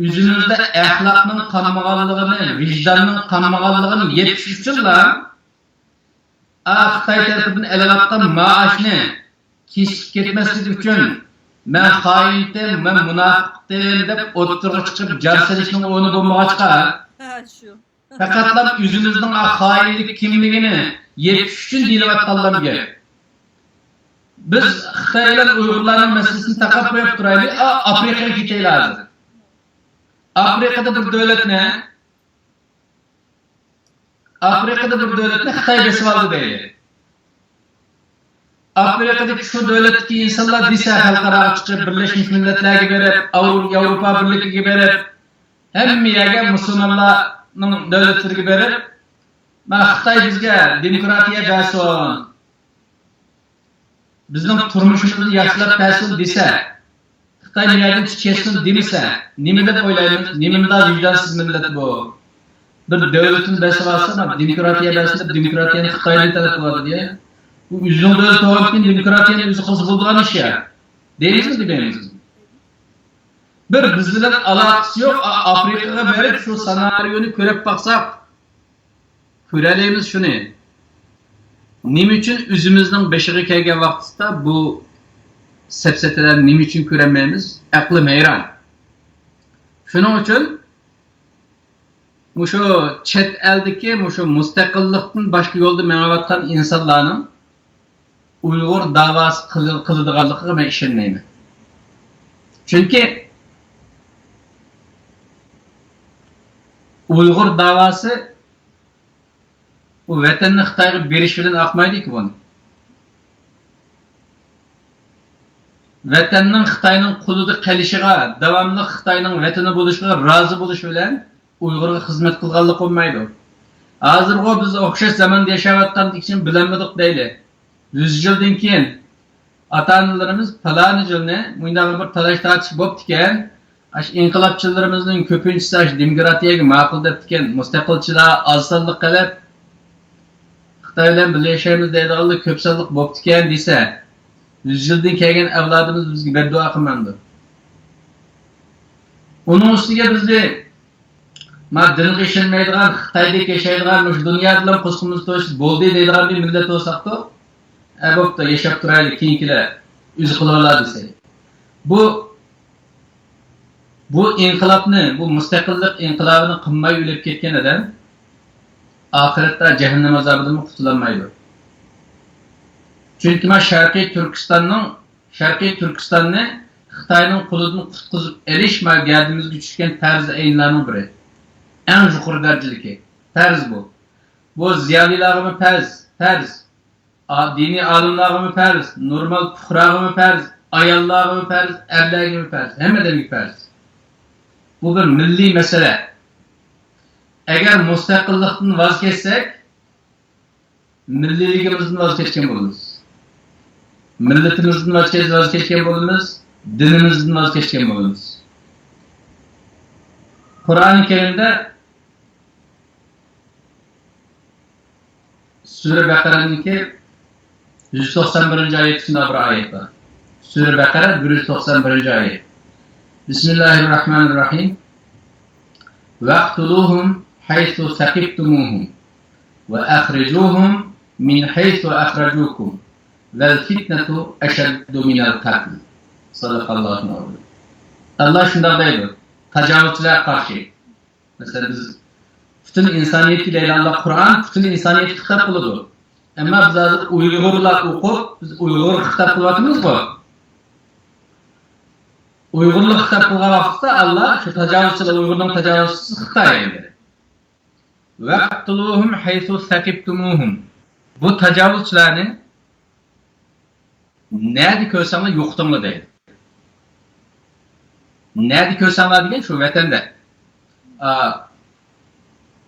ئۆزىمىزدە ئەخلاقنىڭ قالمىغانلىقىنى، ۋىجداننىڭ قالمىغانلىقىنى يەتكۈزۈش ئۈچۈنلا، ئا، خىتاي تەرىپىدىن ئېلىۋاتقان مائاشنى كېسىپ كەتمەسلىك ئۈچۈن، مەن خائىنتىم، مەن مۇناپىقتىم دەپ ئوتتۇرىغا چىقىپ جار سېلىشنىڭ ئورنى بولمىغاچقا، ھە، شۇ. پەقەتلا ئۆزىمىزنىڭ خائىنلىق كىملىكىنى يەتكۈزۈش ئۈچۈن دېيىلىۋاتقانلار گەپ. بىز خىتاي بىلەن ئۇيغۇرلارنىڭ مەسىلىسىنى تاقاپ قويۇپ تۇرايلى، ئا، ئافرىقىغا كېتەيلى ھازىر. ئافرىقىدا بىر دۆلەتنى، ئافرىقىدا بىر دۆلەتنى خىتاي بېسىۋالدى دەيلى. ئافرىقىدىكى شۇ دۆلەتتىكى ئىنسانلار دېسە، خەلقئاراغا چىقىپ، بىرلەشمىش مىللەتلەرگە بېرىپ، ئاۋرو-، ياۋروپا بىرلىكىگە بېرىپ، ھەممە يەرگە مۇسۇلمانلارنىڭ دۆلەتلىرىگە بېرىپ، ما خىتاي بىزگە دېموكراتىيە بەرسۇن، بىزنىڭ تۇرمۇشىمىزنى ياخشىلاپ بەرسۇن دېسە، خىتاي مۇ يەردىن چىقىپ كەتسۇن دېمىسە، نېمە دەپ ئويلايمىز؟ نېمە مۇنداق ۋىجدانسىز مىللەت بۇ؟ بىر دۆلىتىنى بەرسە بارسا، دېموكراتىيە بەرسۇن دەپ دېموكراتىيەنى خىتايدىن تەلەپ قىلىۋاتىدۇ يا. بۇ ئۆزىنىڭ دۆلىتى بولغاندىن كېيىن دېموكراتىيەنى ئۆزى قىلسا بولىدىغان ئىش يا. دەيمىزمۇ دېمەيمىزمۇ؟ بىر بىز بىلەن ئالاقىسى يوق ئا-، ئافرىقىغا بېرىپ شۇ سېنارىيونى كۆرۈپ باقساق، كۆرەلەيمىز شۇنى. نېمە ئۈچۈن ئۆزىمىزنىڭ بېشىغا كەلگەن ۋاقتىدا بۇ سەپسەتىلەرنى نېمە ئۈچۈن كۆرەلمەيمىز؟ ئەقلىم ھەيران. شۇنىڭ ئۈچۈن مۇشۇ چەت ئەلدىكى مۇشۇ مۇستەقىللىقتىن باشقا يولدا مېڭىۋاتقان ئىنسانلارنىڭ ئۇيغۇر داۋاسى قىل-، قىلىدىغانلىقىغا مەن ئىشەنمەيمەن. چۈنكى ئۇيغۇر داۋاسى ئۇ ۋەتەننى خىتايغا بېرىش بىلەن ئاقمايدىكى بۇنى. ۋەتەننىڭ خىتاينىڭ قولىدا قېلىشىغا، داۋاملىق خىتاينىڭ ۋەتىنى بولۇشىغا رازى بولۇش بىلەن ئۇيغۇرغا خىزمەت قىلغانلىق بولمايدۇ. ھازىرغۇ بىز ئوخشاش زاماندا ياشاۋاتقاندىكى ئۈچۈن بىلەلمىدۇق دەيلى. يۈز يىلدىن كېيىن ئاتا-ئانىلىرىمىز پالانى يىلنى مۇنداق بىر تالاش-تارتىش بوپتىكەن، ئاشۇ ئىنقىلابچىلىرىمىزنىڭ كۆپىنچىسى ئاشۇ دېموكراتىيەگە ماقۇل دەپتىكەن، مۇستەقىلچىلار ئاز سانلىق قېلىپ، خىتاي بىلەن بىللە ياشايمىز دەيدىغانلار كۆپ سانلىق بوپتىكەن دېسە، يۈز يىلدىن كەلگەن ئەۋلادىمىز بىزگە بەددۇئا قىلمامدۇ؟ ئۇنىڭ ئۈستىگە بىزنى ما دىنغا ئىشەنمەيدىغان، خىتايدەك ياشايدىغان، مۇشۇ دۇنيا بىلەن قوشقىمىز توشۇپ بولدى دەيدىغان بىر مىللەت بولساقتۇ، ئە، بوپتۇ، ياشاپ تۇرايلى، كېيىنكىلەر ئۆزى قىلىۋالار دېسە. بۇ، بۇ ئىنقىلابنى، بۇ مۇستەقىللىق ئىنقىلابىنى قىلماي ئۆلۈپ كەتكەن ئادەم ئاخىرەتتە جەھەننەم ئازابىدىنمۇ قۇتۇلالمايدۇ. چۈنكى مانا شەرقىي تۈركىستاننىڭ، شەرقىي تۈركىستاننى خىتاينىڭ قولىدىن قۇتقۇزۇپ ئېلىش مانا گەدىمىزگە چۈشكەن پەرز ئەينلەرنىڭ بىرى. ئەڭ يۇقىرى دەرىجىدىكى پەرز بۇ. بۇ زىيالىيلارغىمۇ پەرز، پەرز. ئا-، دىنىي ئالىملارغىمۇ پەرز، نورمال پۇقراغىمۇ پەرز، ئاياللارغىمۇ پەرز، ئەرلەرگىمۇ پەرز، ھەممە ئادەمگە پەرز. بۇ بىر مىللىي مەسىلە. ئەگەر مۇستەقىللىقتىن ۋاز كەچسەك، مىللىيلىكىمىزدىن ۋاز كەچكەن بولىمىز. مىللىتىمىزدىن ۋاز كەچ-، ۋاز كەچكەن بولىمىز، دىنىمىزدىن ۋاز كەچكەن بولىمىز. قۇرئانى كەرىمدە سۈرە بەقەرەنىڭكى يۈز توقسان بىرىنچى ئايەتتە شۇنداق بىر ئايەت بار. سۈرە بەقەرە بىر يۈز توقسان بىرىنچى ئايەت. بىسمىللاھىررەھمانىررەھىم. ۋەقتۇلۇھۇم ھەيسۇ سەقىفتۇمۇھۇم ۋە ئەخرىجۇھۇم مىن ھەيسۇ ئەخرەجۇكۇم ۋەل فىتنەتۇ ئەشەددۇ مىنەل قەتل. سەدەقەللاھۇل ئەزىم. ئاللا شۇنداق دەيدۇ، تاجاۋۇزچىلارغا قارشى. مەسىلەن، بىز پۈتۈن ئىنسانىيەتكە دەيدۇ ئاللا، قۇرئان پۈتۈن ئىنسانىيەتكە خىتاب قىلىدۇ. ئەمما بىز ھازىر ئۇيغۇرلار ئوقۇپ، بىز ئۇيغۇرغا خىتاب قىلىۋاتىمىزغۇ. ئۇيغۇرلارغا خىتاب قىلغان ۋاقىتتا ئاللا شۇ تاجاۋۇزچىلار، ئۇيغۇرنىڭ تاجاۋۇزچىسى خىتاي ئەمدى. ۋەقتۇلۇھۇم ھەيسۇ سەقىفتۇمۇھۇم. بۇ تاجاۋۇزچىلارنى نەدە كۆرسەڭلار يوقىتىڭلار دەيدۇ. نەدە كۆرسەڭلار دېگەن شۇ ۋەتەندە. ئا،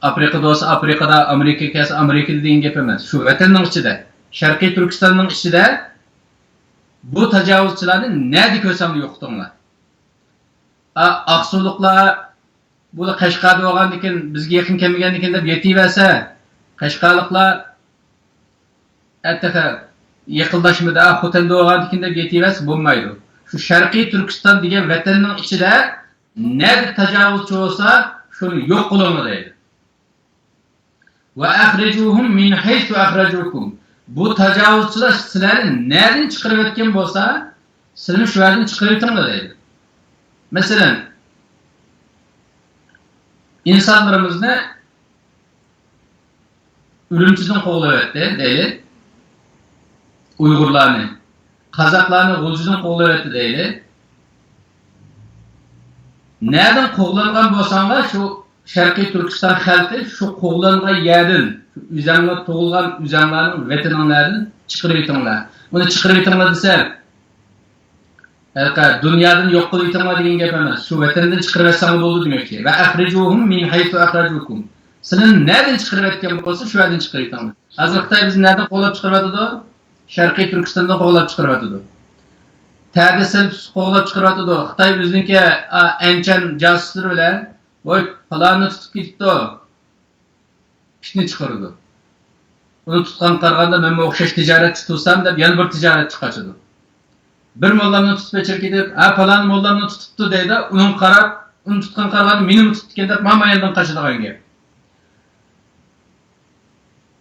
ئافرىقىدا بولسا ئافرىقىدا، ئامېرىكىغا كەلسە ئامېرىكىدا دېگەن گەپ ئەمەس. شۇ ۋەتەننىڭ ئىچىدە، شەرقىي تۈركىستاننىڭ ئىچىدە بۇ تاجاۋۇزچىلارنى نەدە كۆرسەڭلار يوقىتىڭلار. ئا، ئاقسۇلۇقلار، بۇ قەشقەردە بولغاندىكىن، بىزگە يېقىن كەلمىگەندىكىن دەپ يېتىۋەرسە، قەشقەرلىقلار ئەتەخە يېقىنلاشمىدى، ئا، خوتەندە بولغاندىكىن دەپ يېتىۋەرسە بولمايدۇ. شۇ شەرقىي تۈركىستان دېگەن ۋەتەننىڭ ئىچىدە نەدە تاجاۋۇزچى بولسا، شۇنى يوق قىلىڭلار دەيدۇ. ۋە ئەخرىجۇھۇم مىن ھەيسۇ ئەخرەجۇكۇم. بۇ تاجاۋۇزچىلار سىلەرنى نەدىن چىقىرىۋەتكەن بولسا، سىلەرنى شۇ يەردىن چىقىرىۋېتىڭلار دەيدۇ. مەسىلەن، ئىنسانلىرىمىزنى ئۈرۈمچىدىن قوغلاۋەتتى دەيلى. ئۇيغۇرلارنى، قازاقلارنى غۇلجىدىن قوغلاۋەتتى دەيلى. نەدىن قوغلانغان بولساڭلار، شۇ شەرقىي تۈركىستان خەلقى شۇ قوغلانغان يەردىن، شۇ ئۆزەڭلار تۇغۇلغان ئۆزەڭلارنىڭ ۋەتىنىڭلاردىن چىقىرىۋېتىڭلار. ئۇنى چىقىرىۋېتىڭلار دېسە، ھېلىقى دۇنيادىن يوق قىلىۋېتىڭلار دېگەن گەپ ئەمەس. شۇ ۋەتەندىن چىقىرىۋەتسەڭلار بولىدۇ دېمەكچى. ۋە ئەخرىجۇھۇم مىن ھەيسۇ ئەخرەجۇكۇم. سىلەرنى نەدىن چىقىرىۋەتكەن بولسا، شۇ يەردىن چىقىرىۋېتىڭلار. ھازىر خىتاي بىزنى نەدىن قوغلاپ چىقىرىۋاتىدۇ؟ شەرقىي تۈركىستاندىن قوغلاپ چىقىرىۋاتىدۇ. تەدە سېلىپ قوغلاپ چىقىرىۋاتىدۇ. خىتاي ئۆزىنىڭكى، ئا، ئەنچەن جاسۇسلىرى بىلەن، ۋوي، پالاننى تۇتۇپ كېتىپتۇ، پىتنە چىقىرىدۇ. ئۇنى تۇتقان قارىغاندا مەنمۇ ئوخشاش تىجارەتچى تۇتسام دەپ يەنە بىر تىجارەتچى قاچىدۇ. بىر موللامنى تۇتۇپ ئېچىرىپ كېتىپ، ھە، پالان موللامنى تۇتۇپتۇ دەيدۇ. ئۇنىڭ قاراپ، ئۇنى تۇتقان قارىغاندا مېنىمۇ تۇتۇپتىكەن دەپ مانا ياندىن قاچىدىغان گەپ.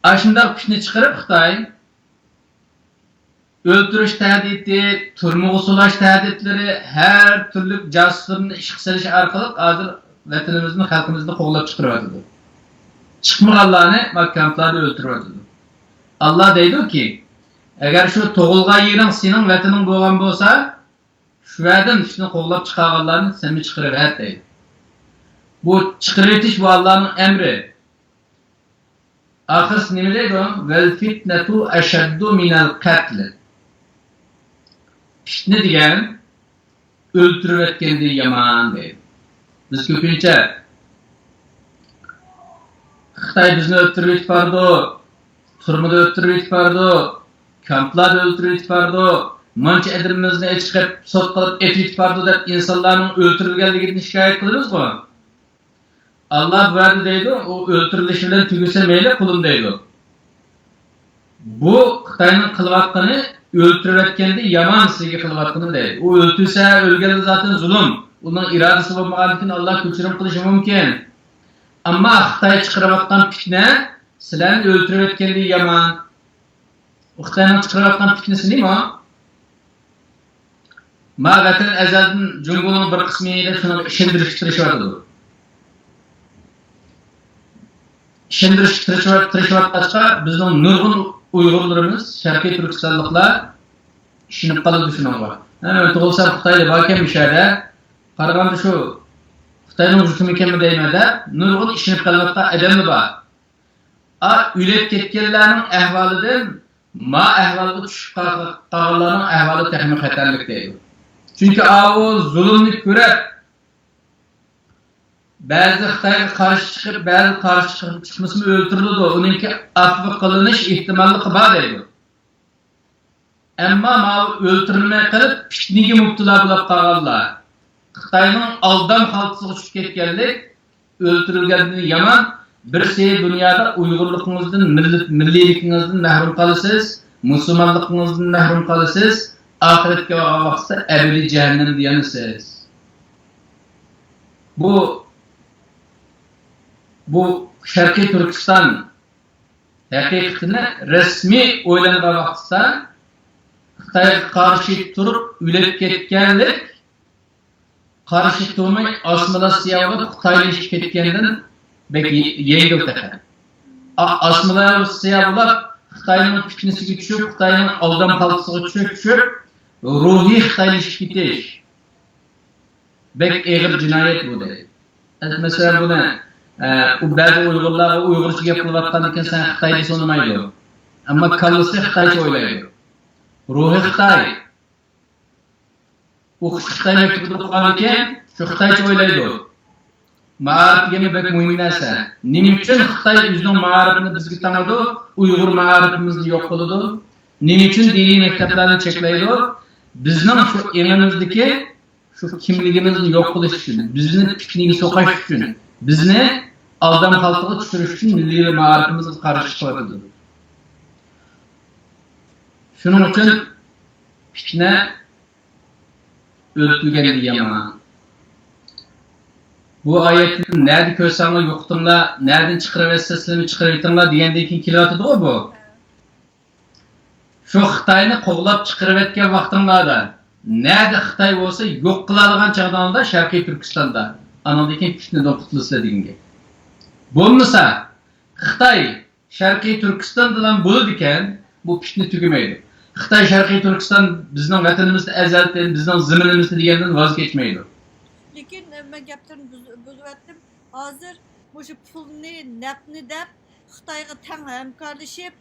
ئاشۇنداق پىتنە چىقىرىپ خىتاي، ئۆلتۈرۈش تەھدىتى، تۈرمىگە سولاش تەھدىتلىرى، ھەر تۈرلۈك جاسۇسلىرىنى ئىشقا سېلىش ئارقىلىق ھازىر ۋەتىنىمىزدىن، خەلقىمىزنى قوغلاپ چىقىرىۋاتىدۇ. چىقمىغانلارنى مانا كامپلاردا ئۆلتۈرۈۋاتىدۇ. ئاللا دەيدۇكى، ئەگەر شۇ تۇغۇلغان يېرىڭ سېنىڭ ۋەتىنىڭ بولغان بولسا، شۇ يەردىن سېنى قوغلاپ چىقارغانلارنى سەنمۇ چىقىرىۋەت دەيدۇ. بۇ چىقىرىۋېتىش بۇ ئاللانىڭ ئەمرى. ئاخىرسى نېمە دەيدۇ؟ «ۋەل فىتنەتۇ ئەشەددۇ مىنەل قەتل.» پىتنە دېگەن ئۆلتۈرۈۋەتكەندىن يامان دەيدۇ. بىز كۆپىنچە خىتاي بىزنى ئۆلتۈرۈۋېتىپ بارىدۇ، تۈرمىدە ئۆلتۈرۈۋېتىپ بارىدۇ، كامپلاردا ئۆلتۈرۈۋېتىپ بارىدۇ، مانچە ئادىمىمىزنى ئېچىقىپ سوت قىلىپ ئېتىۋېتىپ بارىدۇ دەپ ئىنسانلارنىڭ ئۆلتۈرۈلگەنلىكىدىن شىكايەت قىلىمىزغۇ؟ ئاللا بۇ يەردە دەيدۇ، ئۇ ئۆلتۈرۈلۈشى بىلەن تۈگىسە مەيلى، قۇلۇم دەيدۇ. بۇ خىتاينىڭ قىلىۋاتقىنى ئۆلتۈرۈۋەتكەندىن يامان سىزگە قىلىۋاتقىنى دەيدۇ. ئۇ ئۆلتۈرسە، ئۆلگەنلا زاتەن زۇلۇم. ئۇنىڭ ئىرادىسى بولمىغاندىكىن ئاللا كەچۈرۈم قىلىشى مۇمكىن. ئەمما خىتاي چىقىرىۋاتقان پىتنە سىلەرنى ئۆلتۈرۈۋەتكەندىن يامان. ئۇ خىتاينىڭ چىقىرىۋاتقان پىتنىسى نېمە؟ ما ۋەتەن ئەزەلدىن جۇڭگونىڭ بىر قىسمى دەپ شۇنىڭغا ئىشەندۈرۈشكە تىرىشىۋاتىدۇ. ئىشەندۈرۈشكە تىرىشىۋات-، تىرىشىۋاتقاچقا، بىزنىڭ نۇرغۇن ئۇيغۇرلىرىمىز شەرقىي تۈركىستانلىقلار ئىشىنىپ قالىدۇ شۇنىڭغا. ھە، مەن تۇغۇلسام خىتايدا باركەن مۇشۇ يەردە. قارىغاندا شۇ خىتاينىڭ ھۆكۈمىتىكەنمۇ دەيمەن دەپ نۇرغۇن ئىشىنىپ قېلىۋاتقان ئادەممۇ بار. ئا، ئۆلۈپ كەتكەنلەرنىڭ ئەھۋالىدىن ما ئەھۋالغا چۈشۈپ قال-، قالغانلارنىڭ ئەھۋالى تېخىمۇ خەتەرلىك دەيدۇ. چۈنكى ئاۋۇ زۇلۇمنى كۆرۈپ، بەزى خىتايغا قارشى چىقىپ، بەزى قارشى چىقىپ، چىقمىسىمۇ ئۆلتۈرۈلىدۇ. ئۇنىڭكى ئەپۇ قىلىنىش ئېھتىماللىقى بار دەيدۇ. ئەمما ماۋۇ ئۆلتۈرۈلمەي قېلىپ، پىتنىگە مۇپتىلا بولۇپ قالغانلار، خىتاينىڭ ئالدام خالتىسىغا چۈشۈپ كەتكەنلىك، ئۆلتۈرۈلگەندىن يامان، بىرسى دۇنيادا ئۇيغۇرلۇقىڭىزدىن، مىللەت، مىللىيلىكىڭىزدىن مەھرۇم قالىسىز، مۇسۇلمانلىقىڭىزدىن مەھرۇم قالىسىز، ئاخىرەتكە بارغان ۋاقىتتا ئەبەدىي جەھەننەمدە يانىسىز. بۇ، بۇ شەرقىي تۈركىستان ھەقىقىتىنى رەسمىي ئويلانغان ۋاقتىدا خىتايغا قارشى تۇرۇپ ئۆلۈپ كەتكەنلىك، قارشى تۇرماي ئاسسىمىلياتسىيە بولۇپ خىتايلىشىپ كەتكەندىن بەك يەڭگىل تېخى. ئا-، ئاسسىمىلياتسىيە بولۇپ خىتاينىڭ پىتنىسىگە چۈشۈپ، خىتاينىڭ ئالدام خالتىسىغا چۈشۈپ، چۈشۈپ، روھىي خىتايلىشىپ كېتىش بەك ئېغىر جىنايەت بۇ دەيدۇ. مەسىلەن، بۇنى، ئە، ئۇ بەزى ئۇيغۇرلارغا ئۇيغۇرچە گەپ قىلىۋاتقاندىكىن سەن خىتاي دېسە ئۇنىمايدۇ. ئەمما كاللىسى خىتايچە ئويلايدۇ. روھى خىتاي. ئوقۇش خىتاي مەكتىپىدە ئوقۇغاندىكىن شۇ خىتايچە ئويلايدۇ. مائارىپ دېگەن بەك مۇھىم نەرسە. نېمە ئۈچۈن خىتاي ئۆزىنىڭ مائارىپىنى بىزگە تاڭىدۇ، ئۇيغۇر مائارىپىمىزنى يوق قىلىدۇ؟ نېمە ئۈچۈن دىنىي مەكتەپلەرنى چەكلەيدۇ؟ بىزنىڭ شۇ ئېڭىمىزدىكى شۇ كىملىكىمىزنى يوق قىلىش ئۈچۈن، بىزنى پىتنىگە سوقۇش ئۈچۈن، بىزنى ئالدام خالتىغا چۈشۈرۈش ئۈچۈن مىللىي مائارىپىمىزغا قارشى چىقىۋاتىدۇ. شۇنىڭ ئۈچۈن پىتنە ئۆلتۈرگەندىن يامان. بۇ ئايەتنى نەدە كۆرسەڭلار يوقىتىڭلار، نەدىن چىقىرىۋەتسەڭلار چىقىرىۋېتىڭلار دېگەندىن كېيىن كېلىۋاتىدىغۇ بۇ. شۇ خىتاينى قوغلاپ چىقىرىۋەتكەن ۋاقتىڭلاردا، نەدە خىتاي بولسا يوق قىلىدىغان چاغدىڭلاردا شەرقىي تۈركىستاندا، ئانىڭدىن كېيىن پىتنىدىن قۇتۇلىسىلەر دېگەن گەپ. بولمىسا، خىتاي شەرقىي تۈركىستان بىلەن بولىدىكەن، بۇ پىتنە تۈگىمەيدۇ. خىتاي شەرقىي تۈركىستان بىزنىڭ ۋەتىنىمىزدە ئەزەلدىن، بىزنىڭ زېمىنىمىزدە دېگەندىن ۋاز كەچمەيدۇ. لېكىن، ئە، مەن گەپلىرىنى بۇز-، بۇزۇۋەتتىم. ھازىر مۇشۇ پۇلنى، نەپنى دەپ، خىتايغا تەڭ ھەمكارلىشىپ،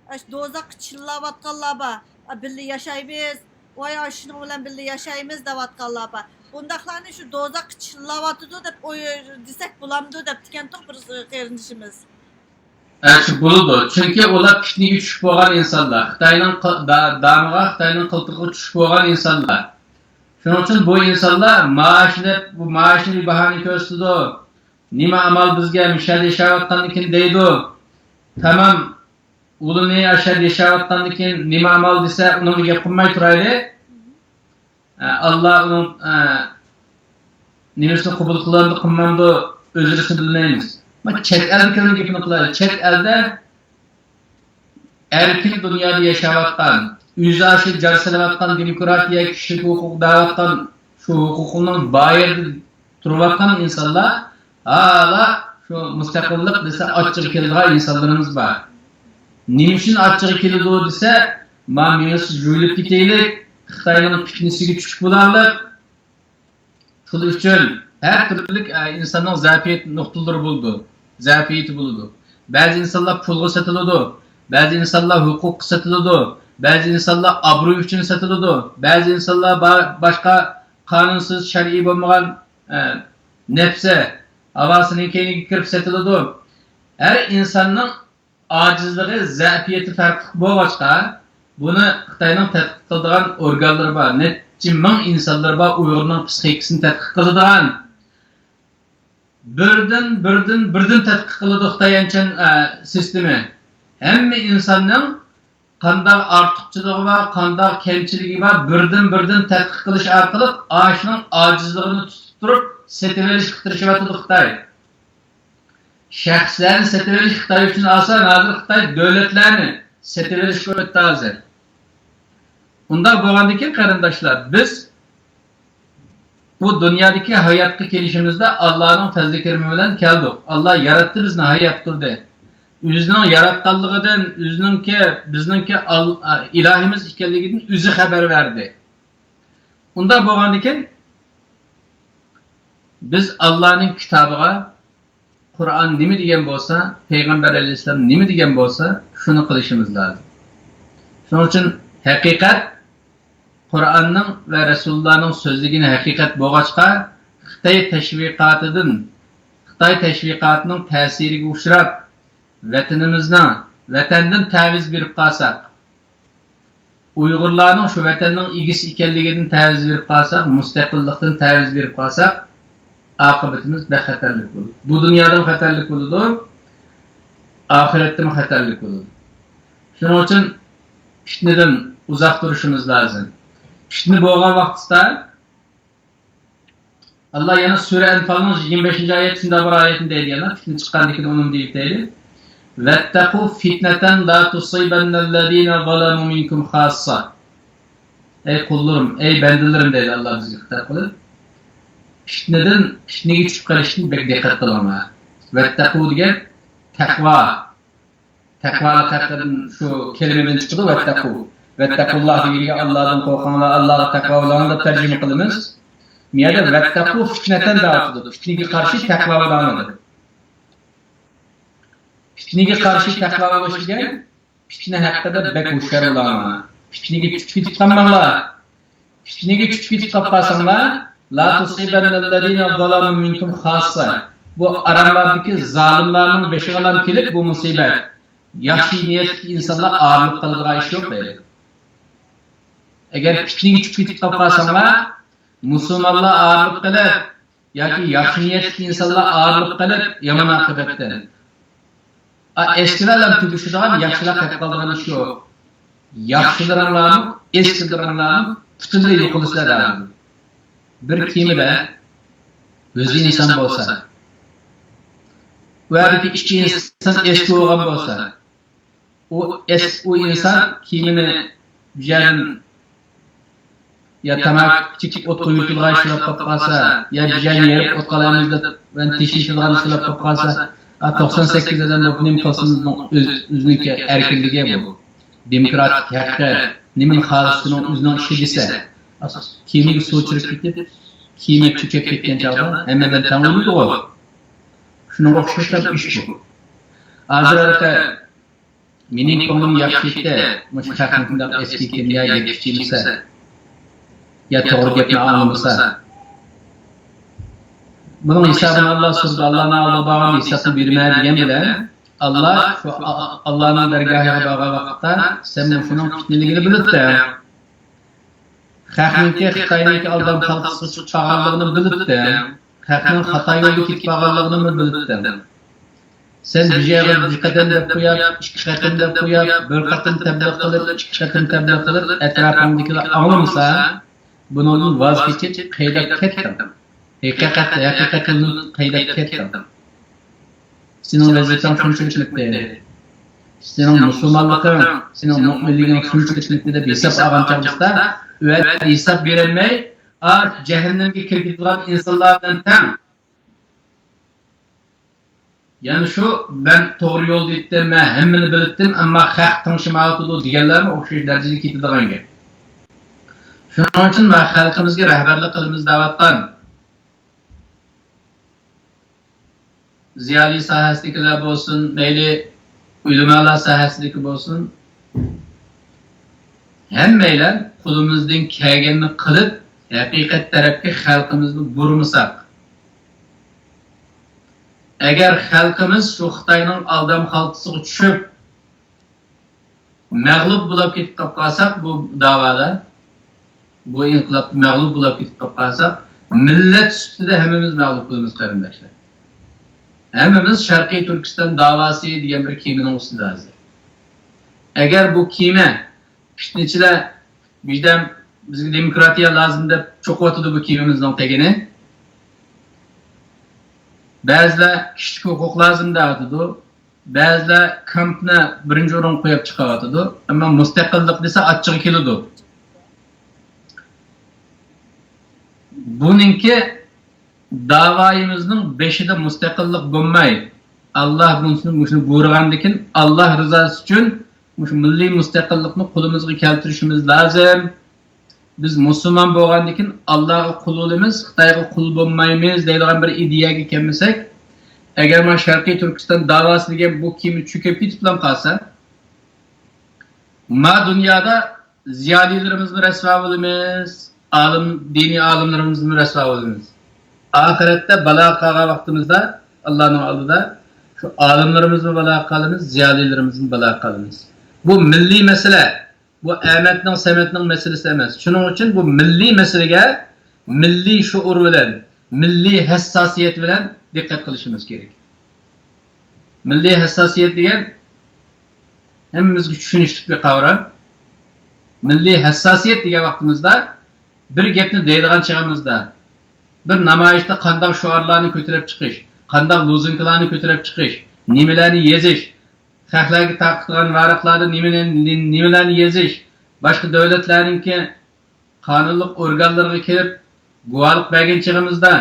ئاشۇ دوزاخقا چىللاۋاتقانلار بار. ئا، بىللە ياشايمىز، ۋاي، ئاشۇنىڭ بىلەن بىللە ياشايمىز دەۋاتقانلار بار. بۇنداقلارنى شۇ دوزاخقا چىللاۋاتىدۇ دەپ ئوي-، دېسەك بولامدۇ دەپتىكەنتۇق بىر قېرىندىشىمىز. ئە، شۇ بولىدۇ. چۈنكى ئۇلار پىتنىگە چۈشۈپ بولغان ئىنسانلار. خىتاينىڭ قا-، دا-، دامىغا، خىتاينىڭ قىلتىقىغا چۈشۈپ بولغان ئىنسانلار. شۇنىڭ ئۈچۈن بۇ ئىنسانلار مائاش دەپ، بۇ مائاشنى بىر باھانە كۆرسىتىدۇ. نېمە ئامال بىزگە، مۇشۇ يەردە ياشاۋاتقاندىكىن دەيدۇ. تامام ئۇلىنى ئاشۇ يەردە ياشاۋاتقاندىكىن نېمە ئامال دېسە، ئۇنىڭغا گەپ قىلماي تۇرايلى. ئە، ئاللا ئۇنىڭ، ئە، نېمىسىنى قوبۇل قىلامدۇ، قىلمامدۇ، ئۆزىمىزمۇ بىلمەيمىز. ما، چەت ئەلدىكىلەرنىڭ گېپىنى قىلايلى. چەت ئەلدە ئەركىن دۇنيادا ياشاۋاتقان، ئۆزى ئاشۇ جار سېلىۋاتقان دېموكراتىيە، كىشىلىك ھوقۇق دەۋاتقان، شۇ ھوقۇقنىڭ بار يېرىدە تۇرۇۋاتقان ئىنسانلار ھالا شۇ مۇستەقىللىق دېسە ئاچچىقى كېلىدىغان ئىنسانلىرىمىز بار. نېمە ئۈچۈن ئاچچىقى كېلىدۇ دېسە، ما مېڭىسى جۇيۇلۇپ كېتەيلىك، خىتاينىڭ پىتنىسىگە چۈشۈپ بولارلىق. پۇل ئۈچۈن ھەر تۈرلۈك، ئە، ئىنساننىڭ زەئىپىيەت نۇقتىلىرى بولىدۇ، زەئىپىيىتى بولىدۇ. بەزى ئىنسانلار پۇلغا سېتىلىدۇ، بەزى ئىنسانلار ھوقۇققا سېتىلىدۇ، بەزى ئىنسانلار ئابرۇي ئۈچۈن سېتىلىدۇ، بەزى ئىنسانلار با-، باشقا قانۇنسىز، شەرئىي بولمىغان، ئە، نەپسى، ھاۋاسىنىڭ كەينىگە كىرىپ سېتىلىدۇ. ھەر ئىنساننىڭ ئاجىزلىقى، زەئىپىيىتى پەرقلىق بولغاچقا، بۇنى خىتاينىڭ تەتقىق قىلىدىغان ئورگانلىرى بار، نەچچە مىڭ ئىنسانلىرى بار ئۇيغۇرنىڭ پسىخىكىسىنى تەتقىق قىلىدىغان. بىردىن، بىردىن، بىردىن تەتقىق قىلىدۇ خىتاي ئەنچەن، ئە، سىستېمى. ھەممە ئىنساننىڭ قانداق ئارتۇقچىلىقى بار، قانداق كەمچىلىكى بار، بىردىن، بىردىن تەتقىق قىلىش ئارقىلىق ئاشۇنىڭ ئاجىزلىقىنى تۇتۇپ تۇرۇپ سېتىۋېلىشقا تىرىشىۋاتىدۇ خىتاي. شەخسلەرنى سېتىۋېلىش خىتاي ئۈچۈن ئاسان، ھازىر خىتاي دۆلەتلەرنى سېتىۋېلىشكە ئۆتتى ھازىر. ئۇنداق بولغاندىكىن، قېرىنداشلار، بىز بۇ دۇنيادىكى ھاياتقا كېلىشىمىزدە ئاللانىڭ پەزلى كېرىمى بىلەن كەلدۇق. ئاللا ياراتتى بىزنى، ھايات قىلدى. ئۆزىنىڭ ياراتقانلىقىدىن، ئۆزىنىڭكى، بىزنىڭكى ئال-، ئىلاھىمىز ئىكەنلىكىدىن ئۆزى خەۋەر بەردى. ئۇنداق بولغاندىكىن، بىز ئاللانىڭ كىتابىغا، قۇرئان نېمە دېگەن بولسا، پەيغەمبەر ئەلەيھىسسالام نېمە دېگەن بولسا، شۇنى قىلىشىمىز لازىم. شۇنىڭ ئۈچۈن ھەقىقەت قۇرئاننىڭ ۋە رەسۇلۇللانىڭ سۆزلىگىنى ھەقىقەت بولغاچقا، خىتاي تەشۋىقاتىدىن، خىتاي تەشۋىقاتىنىڭ تەسىرىگە ئۇچراپ، ۋەتىنىمىزنىڭ، ۋەتەندىن تەۋىز بېرىپ قالساق، ئۇيغۇرلارنىڭ شۇ ۋەتەننىڭ ئىگىسى ئىكەنلىكىدىن تەۋىز بېرىپ قالساق، مۇستەقىللىقتىن تەۋىز بېرىپ قالساق، ئاقىۋىتىمىز بەك خەتەرلىك بولىدۇ. بۇ دۇنيادىمۇ خەتەرلىك بولىدۇ، ئاخىرەتتىمۇ خەتەرلىك بولىدۇ. شۇنىڭ ئۈچۈن پىتنىدىن ئۇزاق تۇرۇشىمىز لازىم. پىتنە بولغان ۋاقتىدا، ئاللا يەنە سۈرە ئەنفالنىڭ يىگىرمە بەشىنچى ئايەتتە شۇنداق بىر ئايەتنى دەيدۇ يەنە، پىتنە چىققاندىن كېيىن ئۇنىمۇ دەيدۇ. ۋەتتەقۇ فىتنەتەن لا تۇسىبەننەللەزىنە زەلەمۇ مىنكۇم خاسسا. ئەي قۇللىرىم، ئەي بەندىلىرىم دەيدۇ ئاللا بىزگە خىتاب قىلىپ. پىتنىدىن، پىتنىگە چۈشۈپ قېلىشتىن بەك دىققەت قىلىڭلار. ۋەتتەقۇ دېگەن تەقۋا. تەقۋالىق ھەققىدىن شۇ كەلىمىدىن چىقىدۇ، ۋەتتەقۇ. ۋەتتەقۇللاھ دېگەنگە ئاللادىن قورقۇڭلار، ئاللاغا تەقۋا بولۇڭلار دەپ تەرجىمە قىلىمىز. بۇ يەردە ۋەتتەقۇ فىتنەتەن دەۋاتىدۇ. پىتنىگە قارشى تەقۋا بولۇڭلار دەپ. پىتنىگە قارشى تەقۋا بولۇش دېگەن پىتنە ھەققىدە بەك ھوشيار بولۇڭلار. پىتنىگە چۈشۈپ كېتىپ قالماڭلار. پىتنىگە چۈشۈپ كېتىپ قاپ قالساڭلار، لا تۇسىبەننەللەزىنە زەلەمۇ مىنكۇم خاسسا. بۇ ئاراملاردىكى زالىملارنىڭ بېشىغىلا كېلىپ بۇ مۇسىبەت. ياخشى نىيەتلىك ئىنسانلار ئاغرىلىپ قالىدىغان ئىش يوق دەيدۇ. ئەگەر پىتنىگە چۈشۈپ كېتىپ قاپ قالساڭلار، مۇسۇلمانلار ئاغرىلىپ قېلىپ، ياكى ياخشى نىيەتلىك ئىنسانلار ئاغرىلىپ قېلىپ، يامان ئاقىۋەتتىن. ئا، ئەسكىلەرلەر تۈگىشىدىغان، ياخشىلار قېلىپ قالىدىغان ئىش يوق. ياخشىلىرىڭلارمۇ، ئەسكىلىرىڭلارمۇ پۈتۈنلەي يوقىلىسىلەر دەۋاتىدۇ. بىر كېمىدە يۈز ئىنسان بولسا، ئۇ يەردىكى ئىككى ئىنسان ئەسكى بولغان بولسا، ئۇ ئەس-، ئۇ ئىنسان كېمىنى بىر يەردىن يا تاماكا چېكىپ ئوتقا يۈتۈلغان ئىشلار بولۇپ قالسا، يا بىر يەرنى يېرىپ ئوتقا ئالايمىز دەپ، مەن تېشىۋېتىدىغان ئىشلار بولۇپ قالسا، ئا، توقسان سەككىز ئادەم بولۇپ نېمە قىلسۇن، ئۆز-، ئۆزىنىڭكى ئەركىنلىكى بۇ. دېموكراتىك ھەققى، نېمىنى خالىسا شۇنىڭ ئۆزىنىڭ ئىشى دېسە، كېمىگە سۇ چىرىپ كېتىپ، كېمە چۆكۈپ كەتكەن چاغدا ھەممە بىلەن تەڭ بولىدىغۇ. شۇنىڭغا ئوخشاش بىر ئىش بۇ. ھازىر ھېلىقى مېنىڭ كۆڭلۈم ياخشى ئىدى، مۇشۇ خەقنىڭ شۇنداق ئەسكى ئىكەن يا، گەپكە چىمىسا، يا توغرا گەپنى ئاڭلىمىسا. بۇنىڭ ھېسابىنى ئاللا سورىدى، ئاللانىڭ ئالدىغا بارغاندا ھېسابنى بېرىمەن دېگەن بىلەن، ئاللا، شۇ ئا-، ئاللانىڭ دەرگاھىغا بارغان ۋاقىتتا سەن مۇشۇنىڭ پىتنىلىكىنى بىلىپتىڭ. خەقنىڭكى خىتاينىڭكى ئالدام خالتىسىغا چىقىپ قالغانلىقىنى بىلىپتىڭ. خەقنىڭ خاتا يولدا كېتىپ قالغانلىقىنىمۇ بىلىپتىڭ. سەن بىر يەرگە بىر قېتىم دەپ قويۇپ، ئىككى قېتىم دەپ قويۇپ، بىر قېتىم تەبلىغ قىلىپ، ئىككى قېتىم تەبلىغ قىلىپ، ئەتراپىڭدىكىلەر ئاڭلىمىسا، بۇنىڭدىن ۋاز كېچىپ، قېيىداپ كەتتىڭ. ھەقىقەت، ھەقىقەت يولىدىن قېيىداپ كەتتىڭ. سېنىڭ ۋەزىپەڭ شۇنچىلىك مىتتى. سېنىڭ مۇسۇلمانلىقىڭ، سېنىڭ مۇئمىنلىكىڭ شۇنچىلىك مىتتى دەپ ھېساب ئالغان چاغدا، ئۇ يەردە ھېساب بېرەلمەي، ئا، جەھەننەمگە كىرىپ كېتىدىغان ئىنسانلار بىلەن تەڭ. يەنى شۇ، مەن توغرا يولدا ئىتتىم، مەن ھەممىنى بىلىتتىم، ئەمما خەق تىڭشىمايۋاتىدۇ دېگەنلەرمۇ ئوخشاش دەرىجىدە كېتىدىغان گەپ. شۇنىڭ ئۈچۈن مەن خەلقىمىزگە رەھبەرلىك قىلىمىز دەۋاتقان زىيالىي ساھەسىدىكىلەر بولسۇن، مەيلى ئۆلىمالار ساھەسىدىكى بولسۇن، ھەممەيلەن قولىمىزدىن كەلگەننى قىلىپ، ھەقىقەت تەرەپكە خەلقىمىزنى بۇرمىساق، ئەگەر خەلقىمىز شۇ خىتاينىڭ ئالدام خالتىسىغا چۈشۈپ، مەغلۇپ بولاپ كېتىپ قالساق بۇ داۋادا، بۇ ئىنقىلابتا مەغلۇپ بولاپ كېتىپ قالساق، مىللەت سۈپىتىدە ھەممىمىز مەغلۇپ بولىمىز، قېرىنداشلار. ھەممىمىز شەرقىي تۈركىستان داۋاسى دېگەن بىر كېمىنىڭ ئۈستىدە ھازىر. ئەگەر بۇ كېمە پىتنىچىلەر، بىردەم بىزگە دېموكراتىيە لازىم دەپ چوقۇۋاتىدۇ بۇ كېمىمىزنىڭ تېگىنى. بەزىلەر كىشىلىك ھوقۇق لازىم دەۋاتىدۇ. بەزىلەر كامپنى بىرىنچى ئورۇنغا قويۇپ چىقىۋاتىدۇ. ئەمما مۇستەقىللىق دېسە ئاچچىقى كېلىدۇ. بۇنىڭكى داۋايىمىزنىڭ بېشىدا مۇستەقىللىق بولماي، ئاللا بۇنىڭ ئۈچۈن مۇشۇنى بۇيرۇغاندىكىن، ئاللا رىزاسى ئۈچۈن مۇشۇ مىللىي مۇستەقىللىقنى قولىمىزغا كەلتۈرۈشىمىز لازىم. بىز مۇسۇلمان بولغاندىكىن ئاللاغا قۇل بولىمىز، خىتايغا قۇل بولمايمىز دەيدىغان بىر ئىدىيەگە كەلمىسەك، ئەگەر مانا شەرقىي تۈركىستان داۋاسى دېگەن بۇ كېمە چۆكۈپ كېتىپلا قالسا، ما دۇنيادا زىيالىيلىرىمىزمۇ رەسۋا بولىمىز، ئالىم، دىنىي ئالىملىرىمىزمۇ رەسۋا بولىمىز. ئاخىرەتتە بالاغا قالغان ۋاقتىمىزدا ئاللانىڭ ئالدىدا شۇ ئالىملىرىمىزمۇ بالاغا قالىمىز، زىيالىيلىرىمىزمۇ بالاغا قالىمىز. بۇ مىللىي مەسىلە. بۇ ئەمەتنىڭ، سەمەتنىڭ مەسىلىسى ئەمەس. شۇنىڭ ئۈچۈن بۇ مىللىي مەسىلىگە مىللىي شوئۇر بىلەن، مىللىي ھەسساسىيەت بىلەن دىققەت قىلىشىمىز كېرەك. مىللىي ھەسساسىيەت دېگەن ھەممىمىزگە چۈشىنىشلىك بىر قاۋرام. مىللىي ھەسساسىيەت دېگەن ۋاقتىمىزدا بىر گەپنى دەيدىغان چېغىمىزدا، بىر نامايىشتا قانداق شوئارلارنى كۆتۈرۈپ چىقىش، قانداق لوزۇنكىلارنى كۆتۈرۈپ چىقىش، نېمىلەرنى يېزىش، خەقلەرگە تارقىتىدىغان ۋاراقلاردا نېمىنى، نېمىلەرنى يېزىش، باشقا دۆلەتلەرنىڭكى قانۇنلۇق ئورگانلىرىغا كېلىپ گۇۋاھلىق بەرگەن چېغىمىزدا،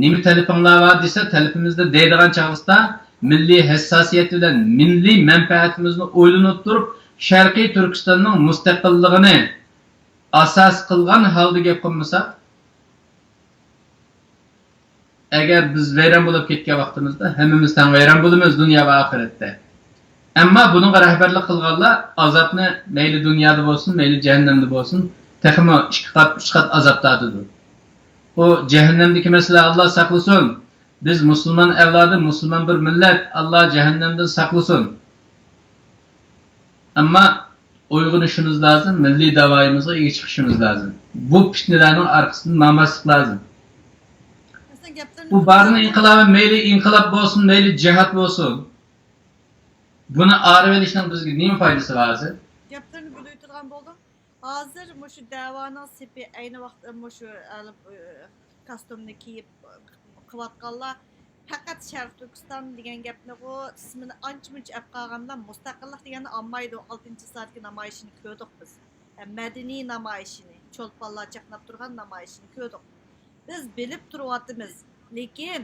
نېمە تەلىپىڭلار بار دېسە، تەلىپىمىزنى دەيدىغان چاغىسىدا، مىللىي ھەسساسىيەت بىلەن مىللىي مەنپەئەتىمىزنى ئويلىنىپ تۇرۇپ، شەرقىي تۈركىستاننىڭ مۇستەقىللىقىنى ئاساس قىلغان ھالدا گەپ قىلمىساق، ئەگەر بىز ۋەيران بولۇپ كەتكەن ۋاقتىمىزدا، ھەممىمىز تەڭ ۋەيران بولىمىز دۇنيا ۋە ئاخىرەتتە. ئەمما بۇنىڭغا رەھبەرلىك قىلغانلار ئازابنى مەيلى دۇنيادا بولسۇن، مەيلى جەھەننەمدە بولسۇن، تېخىمۇ ئىككى قات، ئۈچ قات ئازاب تارتىدۇ. ئۇ جەھەننەمدىكى مەسىلە، ئاللا ساقلىسۇن. بىز مۇسۇلمان ئەۋلادى، مۇسۇلمان بىر مىللەت، ئاللا جەھەننەمدىن ساقلىسۇن. ئەمما ئويغىنىشىمىز لازىم، مىللىي داۋايىمىزغا ئىگە چىقىشىمىز لازىم. بۇ پىتنىلەرنىڭ ئارقىسىدىن ماڭماسلىق لازىم. بۇ بارىن ئىنقىلابى مەيلى ئىنقىلاب بولسۇن، مەيلى جىھاد بولسۇن. بۇنى ئايرىۋېلىشنىڭ بىزگە نېمە پايدىسى بار ھازىر؟ گەپلىرىنى بۆلۈۋېتىدىغان بولدۇم. ھازىر مۇشۇ دەۋانىڭ سېپى ئەينى ۋاقىتتا مۇشۇ، ئە، كاستيۇمنى كىيىپ قىلىۋاتقانلار پەقەت شەرقىي تۈركىستان دېگەن گەپنىغۇ ئىسمىنى ئانچە-مۇنچە ئەپ قالغان بىلەن مۇستەقىللىق دېگەننى ئالمايدۇ. ئالتىنچى ئىسلاھاتتىكى نامايىشىنى كۆردۇق بىز. ئە، مەدەنىي نامايىشىنى، چولپانلار چاقناپ تۇرغان نامايىشىنى كۆردۇق. بىز بىلىپ تۇرۇۋاتىمىز. لېكىن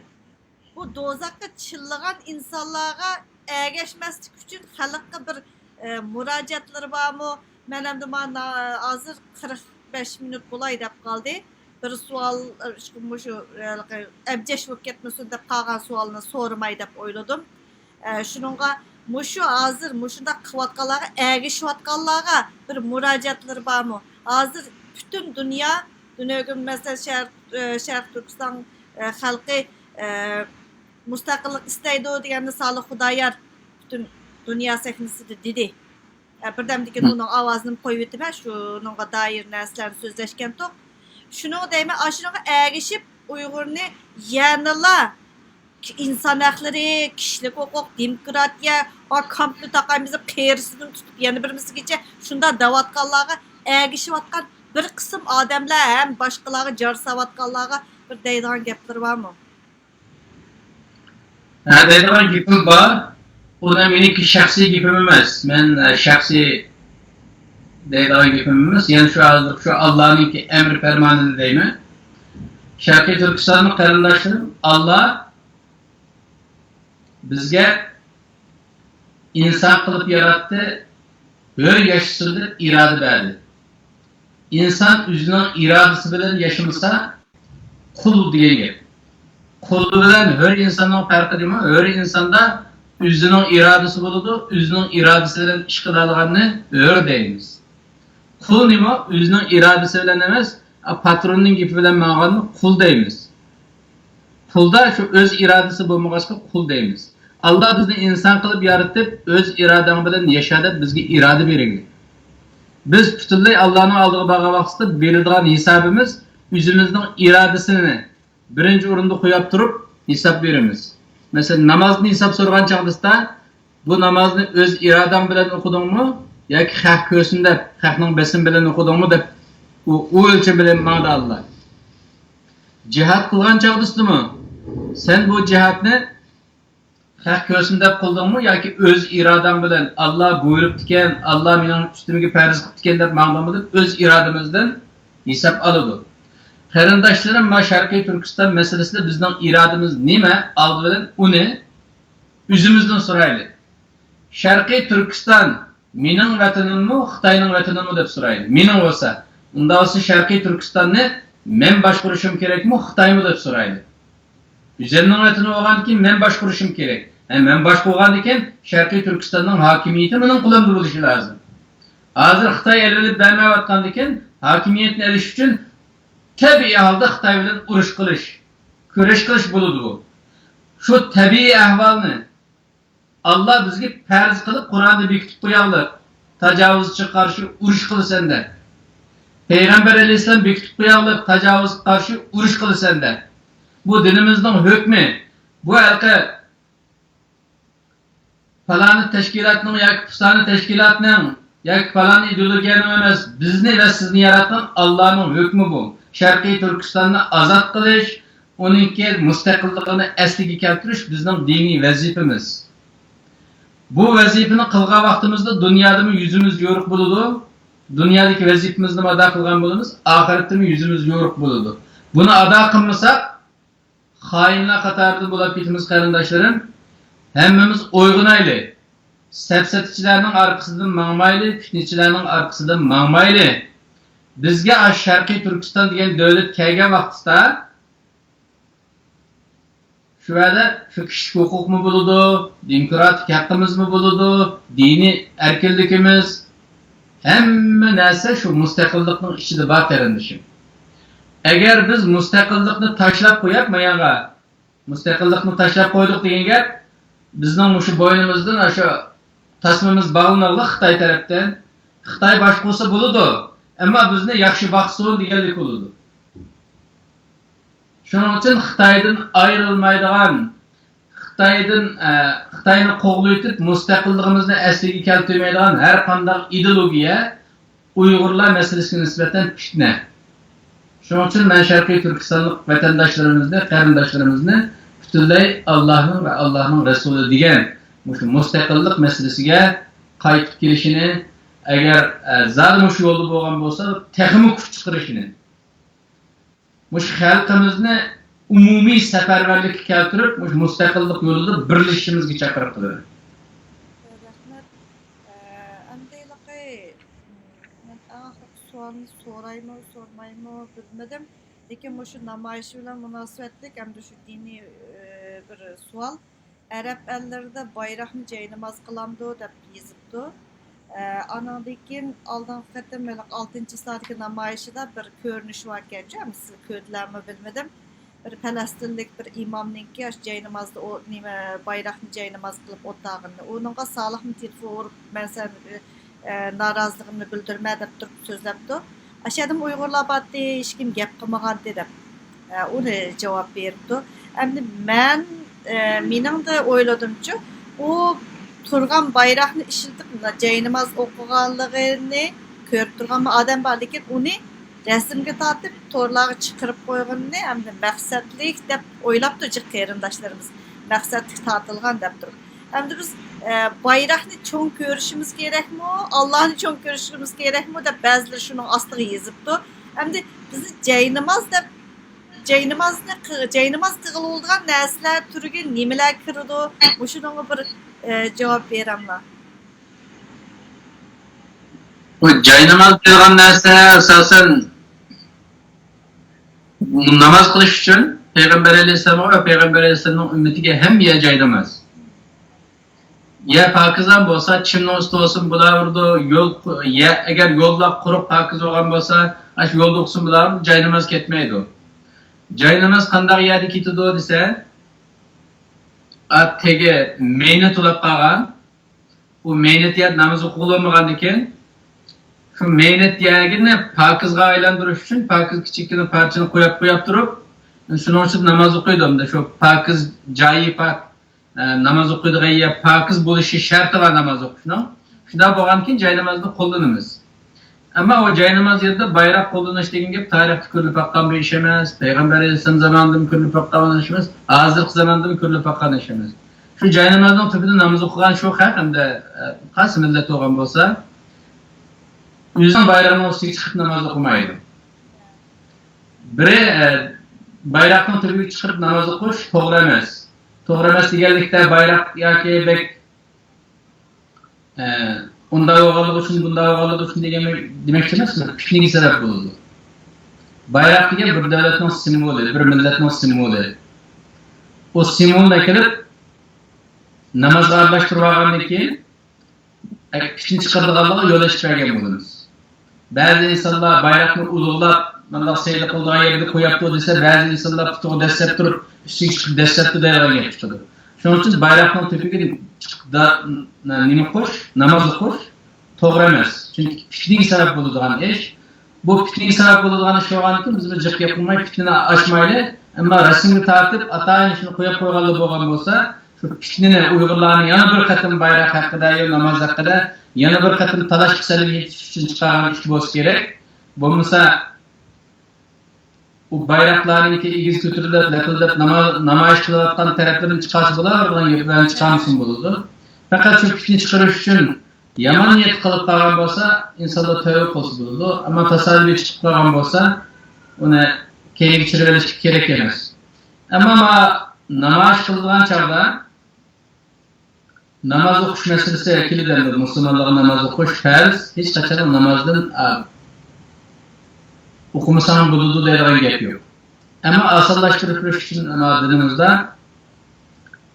بۇ دوزاخقا چىللىغان ئىنسانلارغا ئەگەشمەسلىك ئۈچۈن خەلققە بىر، ئە، مۇراجىئەتلىرى بارمۇ؟ مەن ئەمدى مانا ھازىر قىرىق بەش مىنۇت بولاي دەپ قالدى. بىر سوئال، ئە، مۇشۇ، ئە، ئەبجەش بولۇپ كەتمىسۇن دەپ قالغان سوئالنى سورىماي دەپ ئويلىدىم. ئە، شۇنىڭغا مۇشۇ ھازىر مۇشۇنداق قىلىۋاتقانلارغا، ئەگىشىۋاتقانلارغا بىر مۇراجىئەتلىرى بارمۇ؟ ھازىر پۈتۈن دۇنيا، دۇنياگە مەسىلەن، شەرق، ئە، شەرقىي تۈركىستان، ئە، خەلقى، ئە، مۇستەقىللىق ئىستەيدۇ دېگەندە، سالىھ خۇدايار پۈتۈن دۇنيا سەھنىسىدە دېدى. ئە، بىردەمدىن كېيىن ئۇنىڭ ئاۋازىنى قويۇۋېتىمەن، شۇنىڭغا دائىر نەرسىلەرنى سۆزلەشكەنتۇق. شۇنىڭغا دەيمەن، ئاشۇنىڭغا ئەگىشىپ ئۇيغۇرنى يەنىلا ئىنسان ھەقلىرى، كىشىلىك ھوقۇق، دېموكراتىيە، ئا، كامپنى تاقايمىز دەپ قېرىسىدىن تۇتۇپ يەنە بىرمىسىگىچە شۇنداق دەۋاتقانلارغا ئەگىشىۋاتقان بىر قىسىم ئادەملەر ھەم باشقىلارغا جار ساۋاتقانلارغا بىر دەيدىغان گەپلىرى بارمۇ؟ ھە، دەيدىغان گېپىم بار. ئۇ مېنىڭكى شەخسىي گېپىم ئەمەس. مەن، ئە، شەخسىي دەيدىغان گېپىم ئەمەس. يەنە شۇ ھازىر شۇ ئاللانىڭكى ئەمر پەرمانىنى دەيمەن. شەرقىي تۈركىستانلىق قېرىنداشلىرىم، ئاللا بىزگە ئىنسان قىلىپ ياراتتى، ھۆر ياشىسۇن دەپ ئىرادە بەردى. ئىنسان ئۆزىنىڭ ئىرادىسى بىلەن ياشىمىسا، قۇل دېگەن گەپ. قۇل بىلەن ھۆر ئىنساننىڭ پەرقى نېمە؟ ھۆر ئىنساندا ئۆزىنىڭ ئىرادىسى بولىدۇ، ئۆزىنىڭ ئىرادىسى بىلەن ئىش قىلالىغاننى ھۆر دەيمىز. قۇل نېمە؟ ئۆزىنىڭ ئىرادىسى بىلەن ئەمەس، پاتروننىڭ گېپى بىلەن ماڭغاننى قۇل دەيمىز. قۇلدا شۇ ئۆز ئىرادىسى بولمىغاچقا قۇل دەيمىز. ئاللا بىزنى ئىنسان قىلىپ يارىتىپ، ئۆز ئىرادەڭ بىلەن ياشا دەپ بىزگە ئىرادە بېرىلگەن. بىز پۈتۈنلەي ئاللانىڭ ئالدىغا بارغان ۋاقتىدا بېرىدىغان ھېسابىمىز ئۆزىمىزنىڭ ئىرادىسىنى بىرىنچى ئورۇندا قويۇپ تۇرۇپ ھېساب بېرىمىز. مەسىلەن، نامازدىن ھېساب سورىغان چاغدىسىدا، بۇ نامازنى ئۆز ئىرادەڭ بىلەن ئوقۇدۇڭمۇ ياكى خەق كۆرسۇن دەپ، خەقنىڭ بېسىمى بىلەن ئوقۇدۇڭمۇ دەپ، ئۇ، ئۇ ئۆلچەم بىلەن ماڭدى ئاللا. جىھاد قىلغان چاغدىسىدىمۇ سەن بۇ جىھادنى خەق كۆرسۇن دەپ قىلدىڭمۇ ياكى ئۆز ئىرادەڭ بىلەن، ئاللا بۇيرۇپتىكەن، ئاللا مېنىڭ ئۈستۈمگە پەرز قىپتىكەن دەپ ماڭدىڭمۇ دەپ ئۆز ئىرادىمىزدىن ھېساب ئالىدۇ. قېرىنداشلىرىم، ما شەرقىي تۈركىستان مەسىلىسىدە بىزنىڭ ئىرادىمىز نېمە؟ ئالدى بىلەن ئۇنى ئۆزىمىزدىن سورايلى. شەرقىي تۈركىستان مېنىڭ ۋەتىنىممۇ، خىتاينىڭ ۋەتىنىمۇ دەپ سورايلى. مېنىڭ بولسا، ئۇنداق بولسا شەرقىي تۈركىستاننى مەن باشقۇرۇشۇم كېرەكمۇ، خىتايمۇ دەپ سورايلى. ئۆزۈمنىڭ ۋەتىنى بولغاندىكىن مەن باشقۇرۇشۇم كېرەك. ھە، مەن باشقۇرغاندىكىن شەرقىي تۈركىستاننىڭ ھاكىمىيىتى مېنىڭ قولۇمدا بولۇشى لازىم. ھازىر خىتاي ئېلىۋېلىپ بەرمەيۋاتقاندىكىن ھاكىمىيەتنى ئېلىش ئۈچۈن تەبىئىي ھالدا خىتاي بىلەن ئۇرۇش قىلىش، كۈرەش قىلىش بولىدۇ. شۇ تەبىئىي ئەھۋالنى ئاللا بىزگە پەرز قىلىپ قۇرئاندا بېكىتىپ قويغانلىق، تاجاۋۇزچىغا قارشى ئۇرۇش قىلىسەن دەپ. پەيغەمبەر ئەلەيھىسسالام بېكىتىپ قويغانلىق، تاجاۋۇزغا قارشى ئۇرۇش قىلىسەن دەپ. بۇ دىنىمىزنىڭ ھۆكمى. بۇ ھېلىقى پالانى تەشكىلاتنىڭ ياكى پۇسانى تەشكىلاتنىڭ ياكى پالان ئىدېئولوگىيەنىڭ ئەمەس، بىزنى ۋە سىزنى ياراتقان ئاللانىڭ ھۆكمى بۇ. شەرقىي تۈركىستاننى ئازاد قىلىش، ئۇنىڭكى مۇستەقىللىقىنى ئەسلىگە كەلتۈرۈش بىزنىڭ دىنىي ۋەزىپىمىز. بۇ ۋەزىپىنى قىلغان ۋاقتىمىزدا دۇنيادىمۇ يۈزىمىز يورۇق بولىدۇ. دۇنيادىكى ۋەزىپىمىزنى ئادا قىلغان بولىمىز، ئاخىرەتتىمۇ يۈزىمىز يورۇق بولىدۇ. بۇنى ئادا قىلمىساق، خائىنلار قاتارىدىن بولۇپ كېتىمىز، قېرىنداشلىرىم. ھەممىمىز ئويغىنايلى. سەپسەتىچىلەرنىڭ ئارقىسىدىن ماڭمايلى، پىتنىچىلەرنىڭ ئارقىسىدىن ماڭمايلى. بىزگە ئاشۇ شەرقىي تۈركىستان دېگەن دۆلەت كەلگەن ۋاقتىدا، شۇ يەردە شۇ كىشىلىك ھوقۇقمۇ بولىدۇ، دېموكراتىك ھەققىمىزمۇ بولىدۇ، دىنىي ئەركىنلىكىمىز، ھەممە نەرسە شۇ مۇستەقىللىقنىڭ ئىچىدە بار، قېرىندىشىم. ئەگەر بىز مۇستەقىللىقنى تاشلاپ قويۇپ، مايانغا مۇستەقىللىقنى تاشلاپ قويدۇق دېگەن گەپ، بىزنىڭ مۇشۇ بوينىمىزدىن ئاشۇ تاسمىمىز باغلىنىغلىق خىتاي تەرەپتىن. خىتاي باشقۇرسا بولىدۇ، ئەمما بىزنى ياخشى باقسۇن دېگەنلىك بولىدۇ. شۇنىڭ ئۈچۈن خىتايدىن ئايرىلمايدىغان، خىتايدىن، ئە، خىتاينى قوغلىۋېتىپ، مۇستەقىللىقىمىزنى ئەسلىگە كەلتۈرمەيدىغان ھەر قانداق ئىدېئولوگىيە ئۇيغۇرلار مەسىلىسىگە نىسبەتەن پىتنە. شۇنىڭ ئۈچۈن مەن شەرقىي تۈركىستانلىق ۋەتەنداشلىرىمىزنى، قېرىنداشلىرىمىزنى پۈتۈنلەي ئاللاھنىڭ ۋە ئاللاھنىڭ رەسۇلى دېگەن مۇشۇ مۇستەقىللىق مەسىلىسىگە قايتىپ كېلىشىنى، ئەگەر، ئە، زادى مۇشۇ يولدا بولغان بولسا، تېخىمۇ كۈچ چىقىرىشىنى، مۇشۇ خەلقىمىزنى ئومۇمىي سەپەرۋەرلىككە كەلتۈرۈپ، مۇشۇ مۇستەقىللىق يولىدا بىرلىشىشىمىزگە چاقىرىق قىلىمەن. رەھمەت. ئە، ئەمدى ھېلىقى، مەن ئەڭ ئاخىرقى سوئالنى سورايمۇ، سورىمايمۇ بىلمىدىم. لېكىن مۇشۇ نامايىش بىلەن مۇناسىۋەتلىك ئەمدى شۇ دىنىي، ئە، بىر سوئال. ئەرەب ئەللىرىدە بايراقنى جايناماز قىلامدۇ دەپ يېزىپتۇ. ئە، ئانىڭدىن كېيىن ئالدىنقى قېتىم ھېلىقى ئالتىنچى چىسلادىكى نامايىشىدا بىر كۆرۈنۈش باركەنچۇ، ئەمدى سىز كۆردىلەرمۇ بىلمىدىم. بىر پەلەستىنلىك بىر ئىمامنىڭكى ئاشۇ جاينامازدا ئۇ نېمە بايراقنى جايناماز قىلىپ ئولتۇرغىنىنى، ئۇنىڭغا سالىھمۇ تېلېفون ئۇرۇپ، مەن سەن ئە، نارازىلىقىمنى بىلدۈرىمەن دەپ تۇرۇپ سۆزلەپتۇ. ئاشۇ يەردىمۇ ئۇيغۇرلار بارتى، ھېچكىم گەپ قىلمىغانتى دەپ، ئە، ئۇنى جاۋاب بېرىپتۇ. ئەمدى مەن، ئە، مېنىڭدە ئويلىدىمچۇ، ئۇ تۇرغان بايراقنى ئىشلىتىپ جايناماز ئوقۇغانلىقىنى كۆرۈپ تۇرغان ئادەم بار، لېكىن ئۇنى رەسىمگە تارتىپ تورلارغا چىقىرىپ قويغىنىنى ھەمدە مەقسەتلىك دەپ ئويلاپتۇ جىق قېرىنداشلىرىمىز، مەقسەتلىك تارتىلغان دەپ تۇرۇپ. ئەمدى بىز، ئە، بايراقنى چوڭ كۆرۈشىمىز كېرەكمۇ، ئاللانى چوڭ كۆرۈشىمىز كېرەكمۇ دەپ بەزىلەر شۇنىڭ ئاستىغا يېزىپتۇ. ئەمدى بىز جايناماز دەپ، جاينامازنى قى-، جايناماز قىلغىلى بولىدىغان نەرسىلەر تۈرىگە نېمىلەر كىرىدۇ؟ مۇشۇنىڭغا بىر، ئە، جاۋاب بېرەملا. بۇ جايناماز دېگەن نەرسە ئاساسەن ناماز قىلىش ئۈچۈن پەيغەمبەر ئەلەيھىسسالامغا ۋە پەيغەمبەر ئەلەيھىسسالامنىڭ ئۈممىتىگە ھەممە يەر جايناماز. يەر پاكىزام بولسا، چىمنىڭ ئۈستى بولسا بولۇۋېرىدۇ. يول، يە-، ئەگەر يوللار قۇرۇق، پاكىز بولغان بولسا، ئاشۇ يولدا ئوقۇسىمۇ بولۇۋېرىدۇ، جايناماز كەتمەيدۇ. جايناماز قانداق يەردە كېتىدۇ دېسە، ئا، تېگى مەينەت تولاپ قالغان، ئۇ مەينەت يەردە ناماز ئوقۇغىلى بولمىغاندىكىن، شۇ مەينەت يەرگىنى پاكىزغا ئايلاندۇرۇش ئۈچۈن پاكىز كىچىككىنە پارچىنى قويۇپ، قويۇپ تۇرۇپ، شۇنىڭ ئۈستىدە ناماز ئوقۇيدۇ. ئەمدى شۇ پاكىز جايى پاك، ئە، ناماز ئوقۇيدىغان يەر پاكىز بولۇشى شەرتى بار ناماز ئوقۇشنىڭ. شۇنداق بولغاندىكىن جاينامازنى قوللىنىمىز. ئەمما ئۇ جايناماز يېرىدە بايراق قوللىنىش دېگەن گەپ تارىختا كۆرۈلۈپ باققان بىر ئىش ئەمەس، پەيغەمبەر ئەلەيھىسسالام زامانىدىمۇ كۆرۈلۈپ باققان ئىش ئەمەس، ھازىرقى زاماندىمۇ كۆرۈلۈپ باققان ئىش ئەمەس. شۇ جاينامازنىڭ تۈپىدە ناماز ئوقۇغان شۇ خەق ھەمدە، ئە، قايسى مىللەت بولغان بولسا، ئۆزىنىڭ بايرىقىنىڭ ئۈستىگە چىقىپ ناماز ئوقۇمايدۇ. بىرى، ئە، بايراقنىڭ تۈپىگە چىقىرىپ ناماز ئوقۇش توغرا ئەمەس. توغرا ئەمەس دېگەنلىكتە بايراق ياكى بەك ئە، ئۇنداق بولغانلىقى ئۈچۈن، بۇنداق بولغانلىقى ئۈچۈن دېگەن دېمەكچى ئەمەس، پىتنىگە سەۋەب بولىدۇ. بايراق دېگەن بىر دۆلەتنىڭ سىمۋولى، بىر مىللەتنىڭ سىمۋولى. ئۇ سىمۋولنى ئەكېلىپ، نامازغا ئارىلاشتۇرۇپ ئالغاندىن كېيىن، ئە، پىتنە چىقىرىدىغانلىقىغا يول ئېچىپ بەرگەن بولىمىز. بەزى ئىنسانلار بايراقنى ئۇلۇغلاپ، مانداق سەيلە قىلىدىغان يەرگە قويۇپتۇ دېسە، بەزى ئىنسانلار پۇتىغا دەسسەپ تۇرۇپ، ئۈستىگە چىقىپ دەسسەپتۇ دەيدىغان گەپ چىقىدۇ. شۇنىڭ ئۈچۈن بايراقنىڭ تۆپىگە چىقىپ دا-، نېمە قوش، ناماز ئوقۇش توغرا ئەمەس. چۈنكى پىتنىگە سەۋەب بولىدىغان ئىش. بۇ پىتنىگە سەۋەب بولىدىغان ئىش بولغاندىكىن، بىز بۇ جىق گەپ قىلماي، پىتنىنى ئاچمايلى. ئەمما رەسىمگە تارتىپ، ئاتايىن شۇنى قويۇپ قويغانلا بولغان بولسا، شۇ پىتنىنى ئۇيغۇرلارنى يەنە بىر قېتىم بايراق ھەققىدە يا ناماز ھەققىدە يەنە بىر قېتىم تالاش-پىسەلگە يېتىش ئۈچۈن چىقارغان ئىش بولسا كېرەك. بولمىسا، ئۇ بايراقلارنىڭكى ئېگىز كۆتۈرۈلۈپ، لەپىلدەپ ناما-، نامايىش قىلىۋاتقان تەرەپلىرىنى چىقارسا بولىدىغان گەپلەرنى چىقارمىسىمۇ بولىدۇ. پەقەت شۇ پىتنە چىقىرىش ئۈچۈن يامان نىيەت قىلىپ قالغان بولسا، ئىنسانلار تەۋبە قىلسا بولىدۇ. ئەمما تاسادىپىي چىقىپ قالغان بولسا، ئۇنى كەينىگە چىرىۋېلىش كېرەك ئەمەس. ئەمما ما-، نامايىش قىلىدىغان چاغدا ناماز ئوقۇش مەسىلىسى كېلىدۇ. ئەمدى مۇسۇلمانلارغا ناماز ئوقۇش پەرز، ھېچقاچان نامازدىن، ئا، ئوقۇمىساڭ بولىدۇ دەيدىغان گەپ يوق. ئەمما ئاسانلاشتۇرۇپ بېرىش ئۈچۈن، ئەمما دىنىمىزدا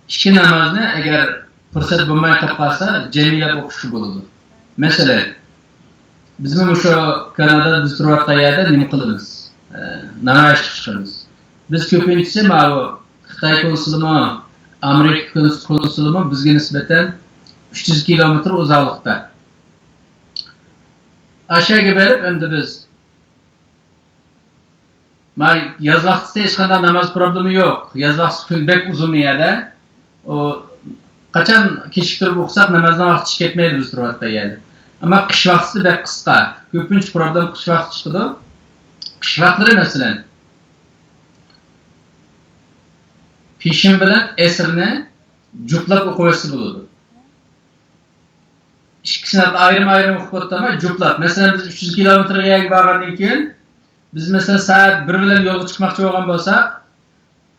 ئىككى نامازنى ئەگەر پۇرسەت بولماي قېلىپ قالسا، جەمئىيلەپ ئوقۇشقا بولىدۇ. مەسىلەن، بىزمۇ مۇشۇ كانادادا بىز تۇرۇۋاتقان يەردە نېمە قىلىمىز؟ ئە، نامايىشقا چىقىمىز. بىز كۆپىنچىسى ماۋۇ خىتاي كونسۇلىمۇ، ئامېرىكا كونس-، كونسۇلىمۇ بىزگە نىسبەتەن ئۈچ يۈز كىلومېتىر ئۇزاقلىقتا. ئاشۇ يەرگە بېرىپ، ئەمدى بىز، ما، ياز ۋاقتىسى ھېچقانداق ناماز پروبلېما يوق. ياز ۋاقتىسى كۈن بەك ئۇزۇن ئۇ يەردە. ئۇ، قاچان كېچىكتۈرۈپ ئوقۇساق، نامازنىڭ ۋاقتى چىقىپ كەتمەيدۇ بىز تۇرۇۋاتقان يەردە. ئەمما قىش ۋاقتىسى بەك قىسقا. كۆپىنچە پروبلېما قىش ۋاقتى چىقىدۇ. قىش ۋاقىتلىرى، مەسىلەن، پېشىن بىلەن ئەسىرنى جۈپلەپ ئوقۇۋەتسە بولىدۇ. ئىككىسىنى ئايرىم-ئايرىم ئوقۇپ ئولتۇرماي، جۈپلەپ. مەسىلەن، بىز ئۈچ يۈز كىلومېتىر يەرگە بارغاندىن كېيىن، بىز، مەسىلەن، سائەت بىر بىلەن يولغا چىقماقچى بولغان بولساق،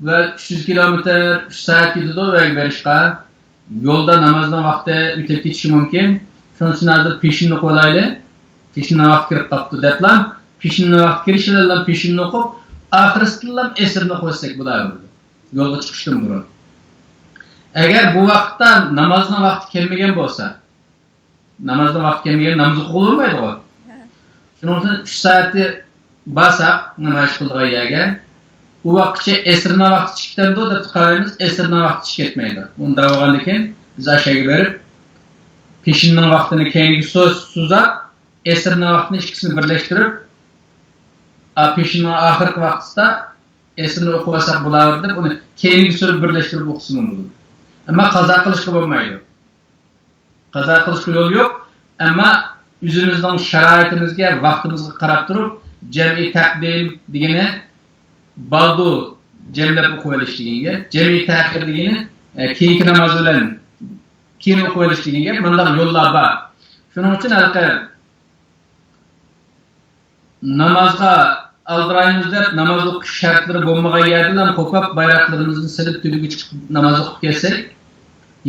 ۋە ئۈچ يۈز كىلومېتىر، ئۈچ سائەت كېتىدۇ ئۆيگە بېرىشقا. يولدا نامازنىڭ ۋاقتى ئۆتۈپ كېتىشى مۇمكىن. شۇنىڭ ئۈچۈن ھازىر پېشىننى قويايلى. پېشىننىڭ ۋاقتى كىرىپ قاپتۇ دەپلا، پېشىننىڭ ۋاقتى كىرىشى بىلەن پېشىننى ئوقۇپ، ئاخىرسىدىلا ئەسىرنى ئوقۇۋەتسەك بولىدۇ. يولغا چىقىشتىن بۇرۇن. ئەگەر بۇ ۋاقىتتا نامازنىڭ ۋاقتى كەلمىگەن بولسا، نامازنىڭ ۋاقتى كەلمىگەن، ناماز ئوقۇغىلى بولمايدىغۇ. شۇنىڭ ئۈچۈن ئۈچ سائەتتە بارساق نامايىش قىلىدىغان يەرگە، ئۇ ۋاقىتچە ئەسىرنىڭ ۋاقتى چىقىپ كەتتىمدۇ دەپ قارايمىز، ئەسىرنىڭ ۋاقتى چىقىپ كەتمەيدۇ. ئۇنداق بولغاندىن كېيىن بىز ئاشەگە بېرىپ، پېشىننىڭ ۋاقتىنى كەينىگە سوز-، سوزاپ، ئەسىرنىڭ ۋاقتىنى ئىككىسىنى بىرلەشتۈرۈپ، ئا، پېشىننىڭ ئاخىرقى ۋاقتىسىدا ئەسىرنى ئوقۇۋالساق بولار دەپ، ئۇنى كەينىگە سۈرۈپ بىرلەشتۈرۈپ ئوقۇسىمۇ بولىدۇ. ئەمما قازا قىلىشقا بولمايدۇ. قازا قىلىشقا يول يوق. ئەمما ئۆزىمىزنىڭ شارائىتىمىزگە، ۋاقتىمىزغا قاراپ تۇرۇپ، جەمئىي تەقدىم دېگىنى بالدۇر جەملەپ ئوقۇۋېلىش دېگەن گەپ، جەمئىي تەخىر دېگىنى، ئە، كېيىنكى ناماز بىلەن كېيىن ئوقۇۋېلىش دېگەن گەپ، مۇنداق يوللار بار. شۇنىڭ ئۈچۈن ھېلىقى نامازغا ئالدىرايمىز دەپ، ناماز ئوقۇش شەرتلىرى بولمىغان يەردىلا قوپاپ، بايراقلىرىمىزنى سېلىپ، تۆگىگە چىقىپ ناماز ئوقۇپ كەلسەك،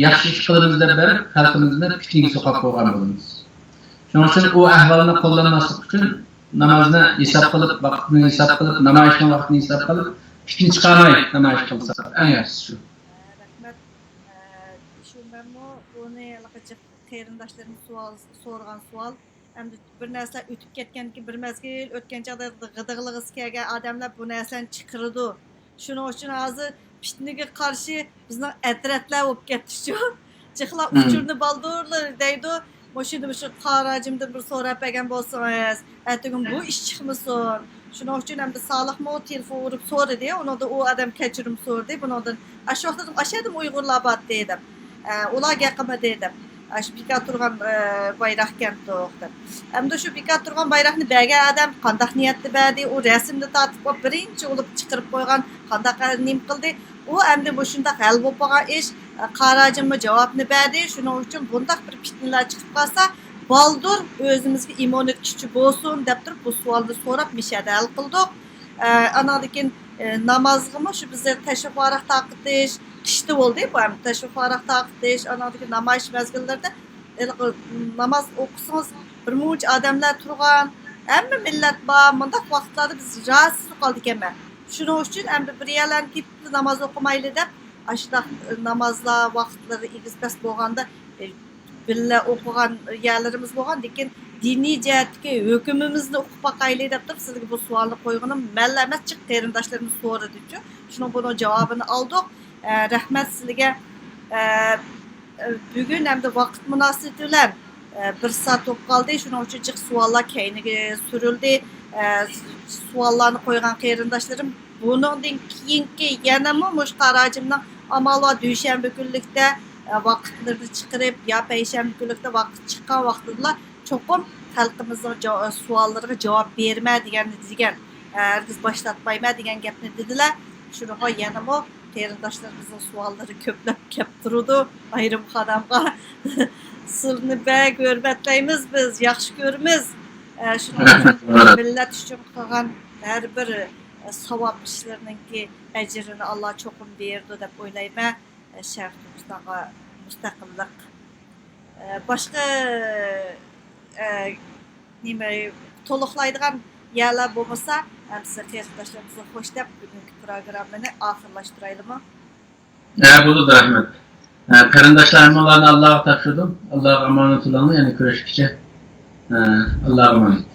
ياخشى ئىش قىلىمىز دەپ بېرىپ، خەلقىمىزنى پىتنىگە سوقۇپ قويغان بولىمىز. شۇنىڭ ئۈچۈن ئۇ ئەھۋالنى قوللانماسلىق ئۈچۈن نامازنى ھېساب قىلىپ، ۋاقتىنى ھېساب قىلىپ، نامايىشنىڭ ۋاقتىنى ھېساب قىلىپ، پىتنە چىقارماي نامايىش قىلساق، ئەڭ ياخشىسى شۇ. رەھمەت. ئە، شۇ مەنمۇ بۇنى ھېلىقى جىق قېرىنداشلىرىم سوئال، سورىغان سوئال. ئەمدى بىر نەرسىلەر ئۆتۈپ كەتكەندىن كېيىن، بىر مەزگىل ئۆتكەن چاغدا غىدىقلىغۇسى كەلگەن ئادەملەر بۇ نەرسىلەرنى چىقىرىدۇ. شۇنىڭ ئۈچۈن ھازىر پىتنىگە قارشى بىزنىڭ ئەترەتلەر بولۇپ كەتتىچۇ. جىقلا ئۇچۇرنى بالدۇرلا دەيدۇ. مۇشۇنى مۇشۇ قارا ھاجىمدىن بىر سوراپ بەرگەن بولسىڭىز، ئەتىگۈن بۇ ئىش چىقمىسۇن. شۇنىڭ ئۈچۈن ئەمدى سالىھمۇ تېلېفون ئۇرۇپ سورىدى. ئۇنىڭدىن ئۇ ئادەم كەچۈرۈم سورىدى. بۇنىڭدىن ئاشۇ ۋاقىتتا ئاشۇ يەردىمۇ ئۇيغۇرلار بارتتى دەپ. ئە، ئۇلار گەپ قىلمىدى دەپ. ئاشۇ بىكار تۇرغان، ئە، بايراقكەنتۇق دەپ. ئەمدى شۇ بىكار تۇرغان بايراقنى بەرگەن ئادەم قانداق نىيەتتە بەردى؟ ئۇ رەسىمنى تارتىپ، ئۇ بىرىنچى بولۇپ چىقىرىپ قويغان قانداق، ئە، نېمە قىلدى؟ ئۇ ئەمدى مۇشۇنداق ھەل بولۇپ قالغان ئىش، ئە، قارا ھاجىممۇ جاۋابنى بەردى. شۇنىڭ ئۈچۈن بۇنداق بىر پىتنىلەر چىقىپ قالسا، بالدۇر ئۆزىمىزگە ئىممۇنىتېت كۈچى بولسۇن دەپ تۇرۇپ، بۇ سوئالنى سوراپ، مىشەدە ھەل قىلدۇق. ئە، ئاناندىن كېيىن، ئە، نامازغىمۇ شۇ بىزلەر تەشۋىق ۋاراق تارقىتىش، قىشتا بولدى بۇ ھەم تەشۋىق ۋاراق تارقىتىش، ئاناندىن كېيىن نامايىش مەزگىللىرىدە ھېلىقى ناماز ئوقۇسىڭىز، بىر مۇنچە ئادەملەر تۇرغان، ھەممە مىللەت بار، مۇنداق ۋاقىتلاردا بىز راھەتسىز قالىدىكەنمەن. شۇنىڭ ئۈچۈن ئەمدى بىر يەرلەرنى تېپىپلا ناماز ئوقۇمايلى دەپ، ئاشۇنداق نامازلار ۋاقىتلىرى ئېگىز پەس بولغاندا، ئە، بىللە ئوقۇغان يەرلىرىمىز بولغان، لېكىن دىنىي جەھەتتىكى ھۆكۈمىمىزنى ئۇقۇپ باقايلى دەپ تۇرۇپ، سىزگە بۇ سوئالنى قويغىنىم مەنلا ئەمەس، جىق قېرىنداشلىرىمىز سورىدىچۇ. شۇنىڭ بۇنىڭ جاۋابىنى ئالدۇق. ئە، رەھمەت سىزگە. ئە، ئە، بۈگۈن ئەمدى ۋاقىت مۇناسىۋىتى بىلەن، ئە، بىر سائەت بولۇپ قالدى. شۇنىڭ ئۈچۈن جىق سوئاللار كەينىگە سۈرۈلدى. ئە، سوئاللارنى قويغان قېرىنداشلىرىم، بۇنىڭدىن كېيىنكى يەنىمۇ مۇشۇ قارا ھاجىمنىڭ ئامال بار دۈشەنبە كۈنلۈكتە، ئە، ۋاقىتلىرىنى چىقىرىپ، يا پەيشەنبە كۈنلۈكتە ۋاقىت چىققان ۋاقتىدىلا چوقۇم خەلقىمىزنىڭ جا-، سوئاللىرىغا جاۋاب بېرىمەن دېگەننى دېگەن، ھەرگىز باش تارتمايمەن دېگەن گەپنى دېدىلە. شۇنىڭغا يەنىمۇ قېرىنداشلىرىمىزنىڭ سوئاللىرى كۆپلەپ كەپ تۇرىدۇ. ئايرىم خادامغا سىلىنى بەك ھۆرمەتلەيمىز بىز، ياخشى كۆرىمىز. ئە، شۇنىڭ ئۈچۈن مىللەت ئۈچۈن قىلغان ھەر بىر، ئە، ساۋاب ئىشلىرىنىڭكى ئەجرىنى ئاللا چوقۇم بېرىدۇ دەپ ئويلايمەن. ئە، شەرقىي تۈركىستانغا مۇستەقىللىق. ئە، باشقا، ئە، نېمە، تولۇقلايدىغان يەرلەر بولمىسا، ئەمسە قېرىنداشلىرىمىزنى خوش دەپ، بۈگۈنكى پروگراممىنى ئاخىرلاشتۇرايلىمۇ؟ ھە، بولىدۇ، رەھمەت. ھە، قېرىنداشلار، ھەممىڭلارنى ئاللاغا تاپشۇردۇم. ئاللاغا ئامانەت بولۇڭلار، يەنە كۆرۈشكىچە. ھە، ئاللاغا ئامانەت.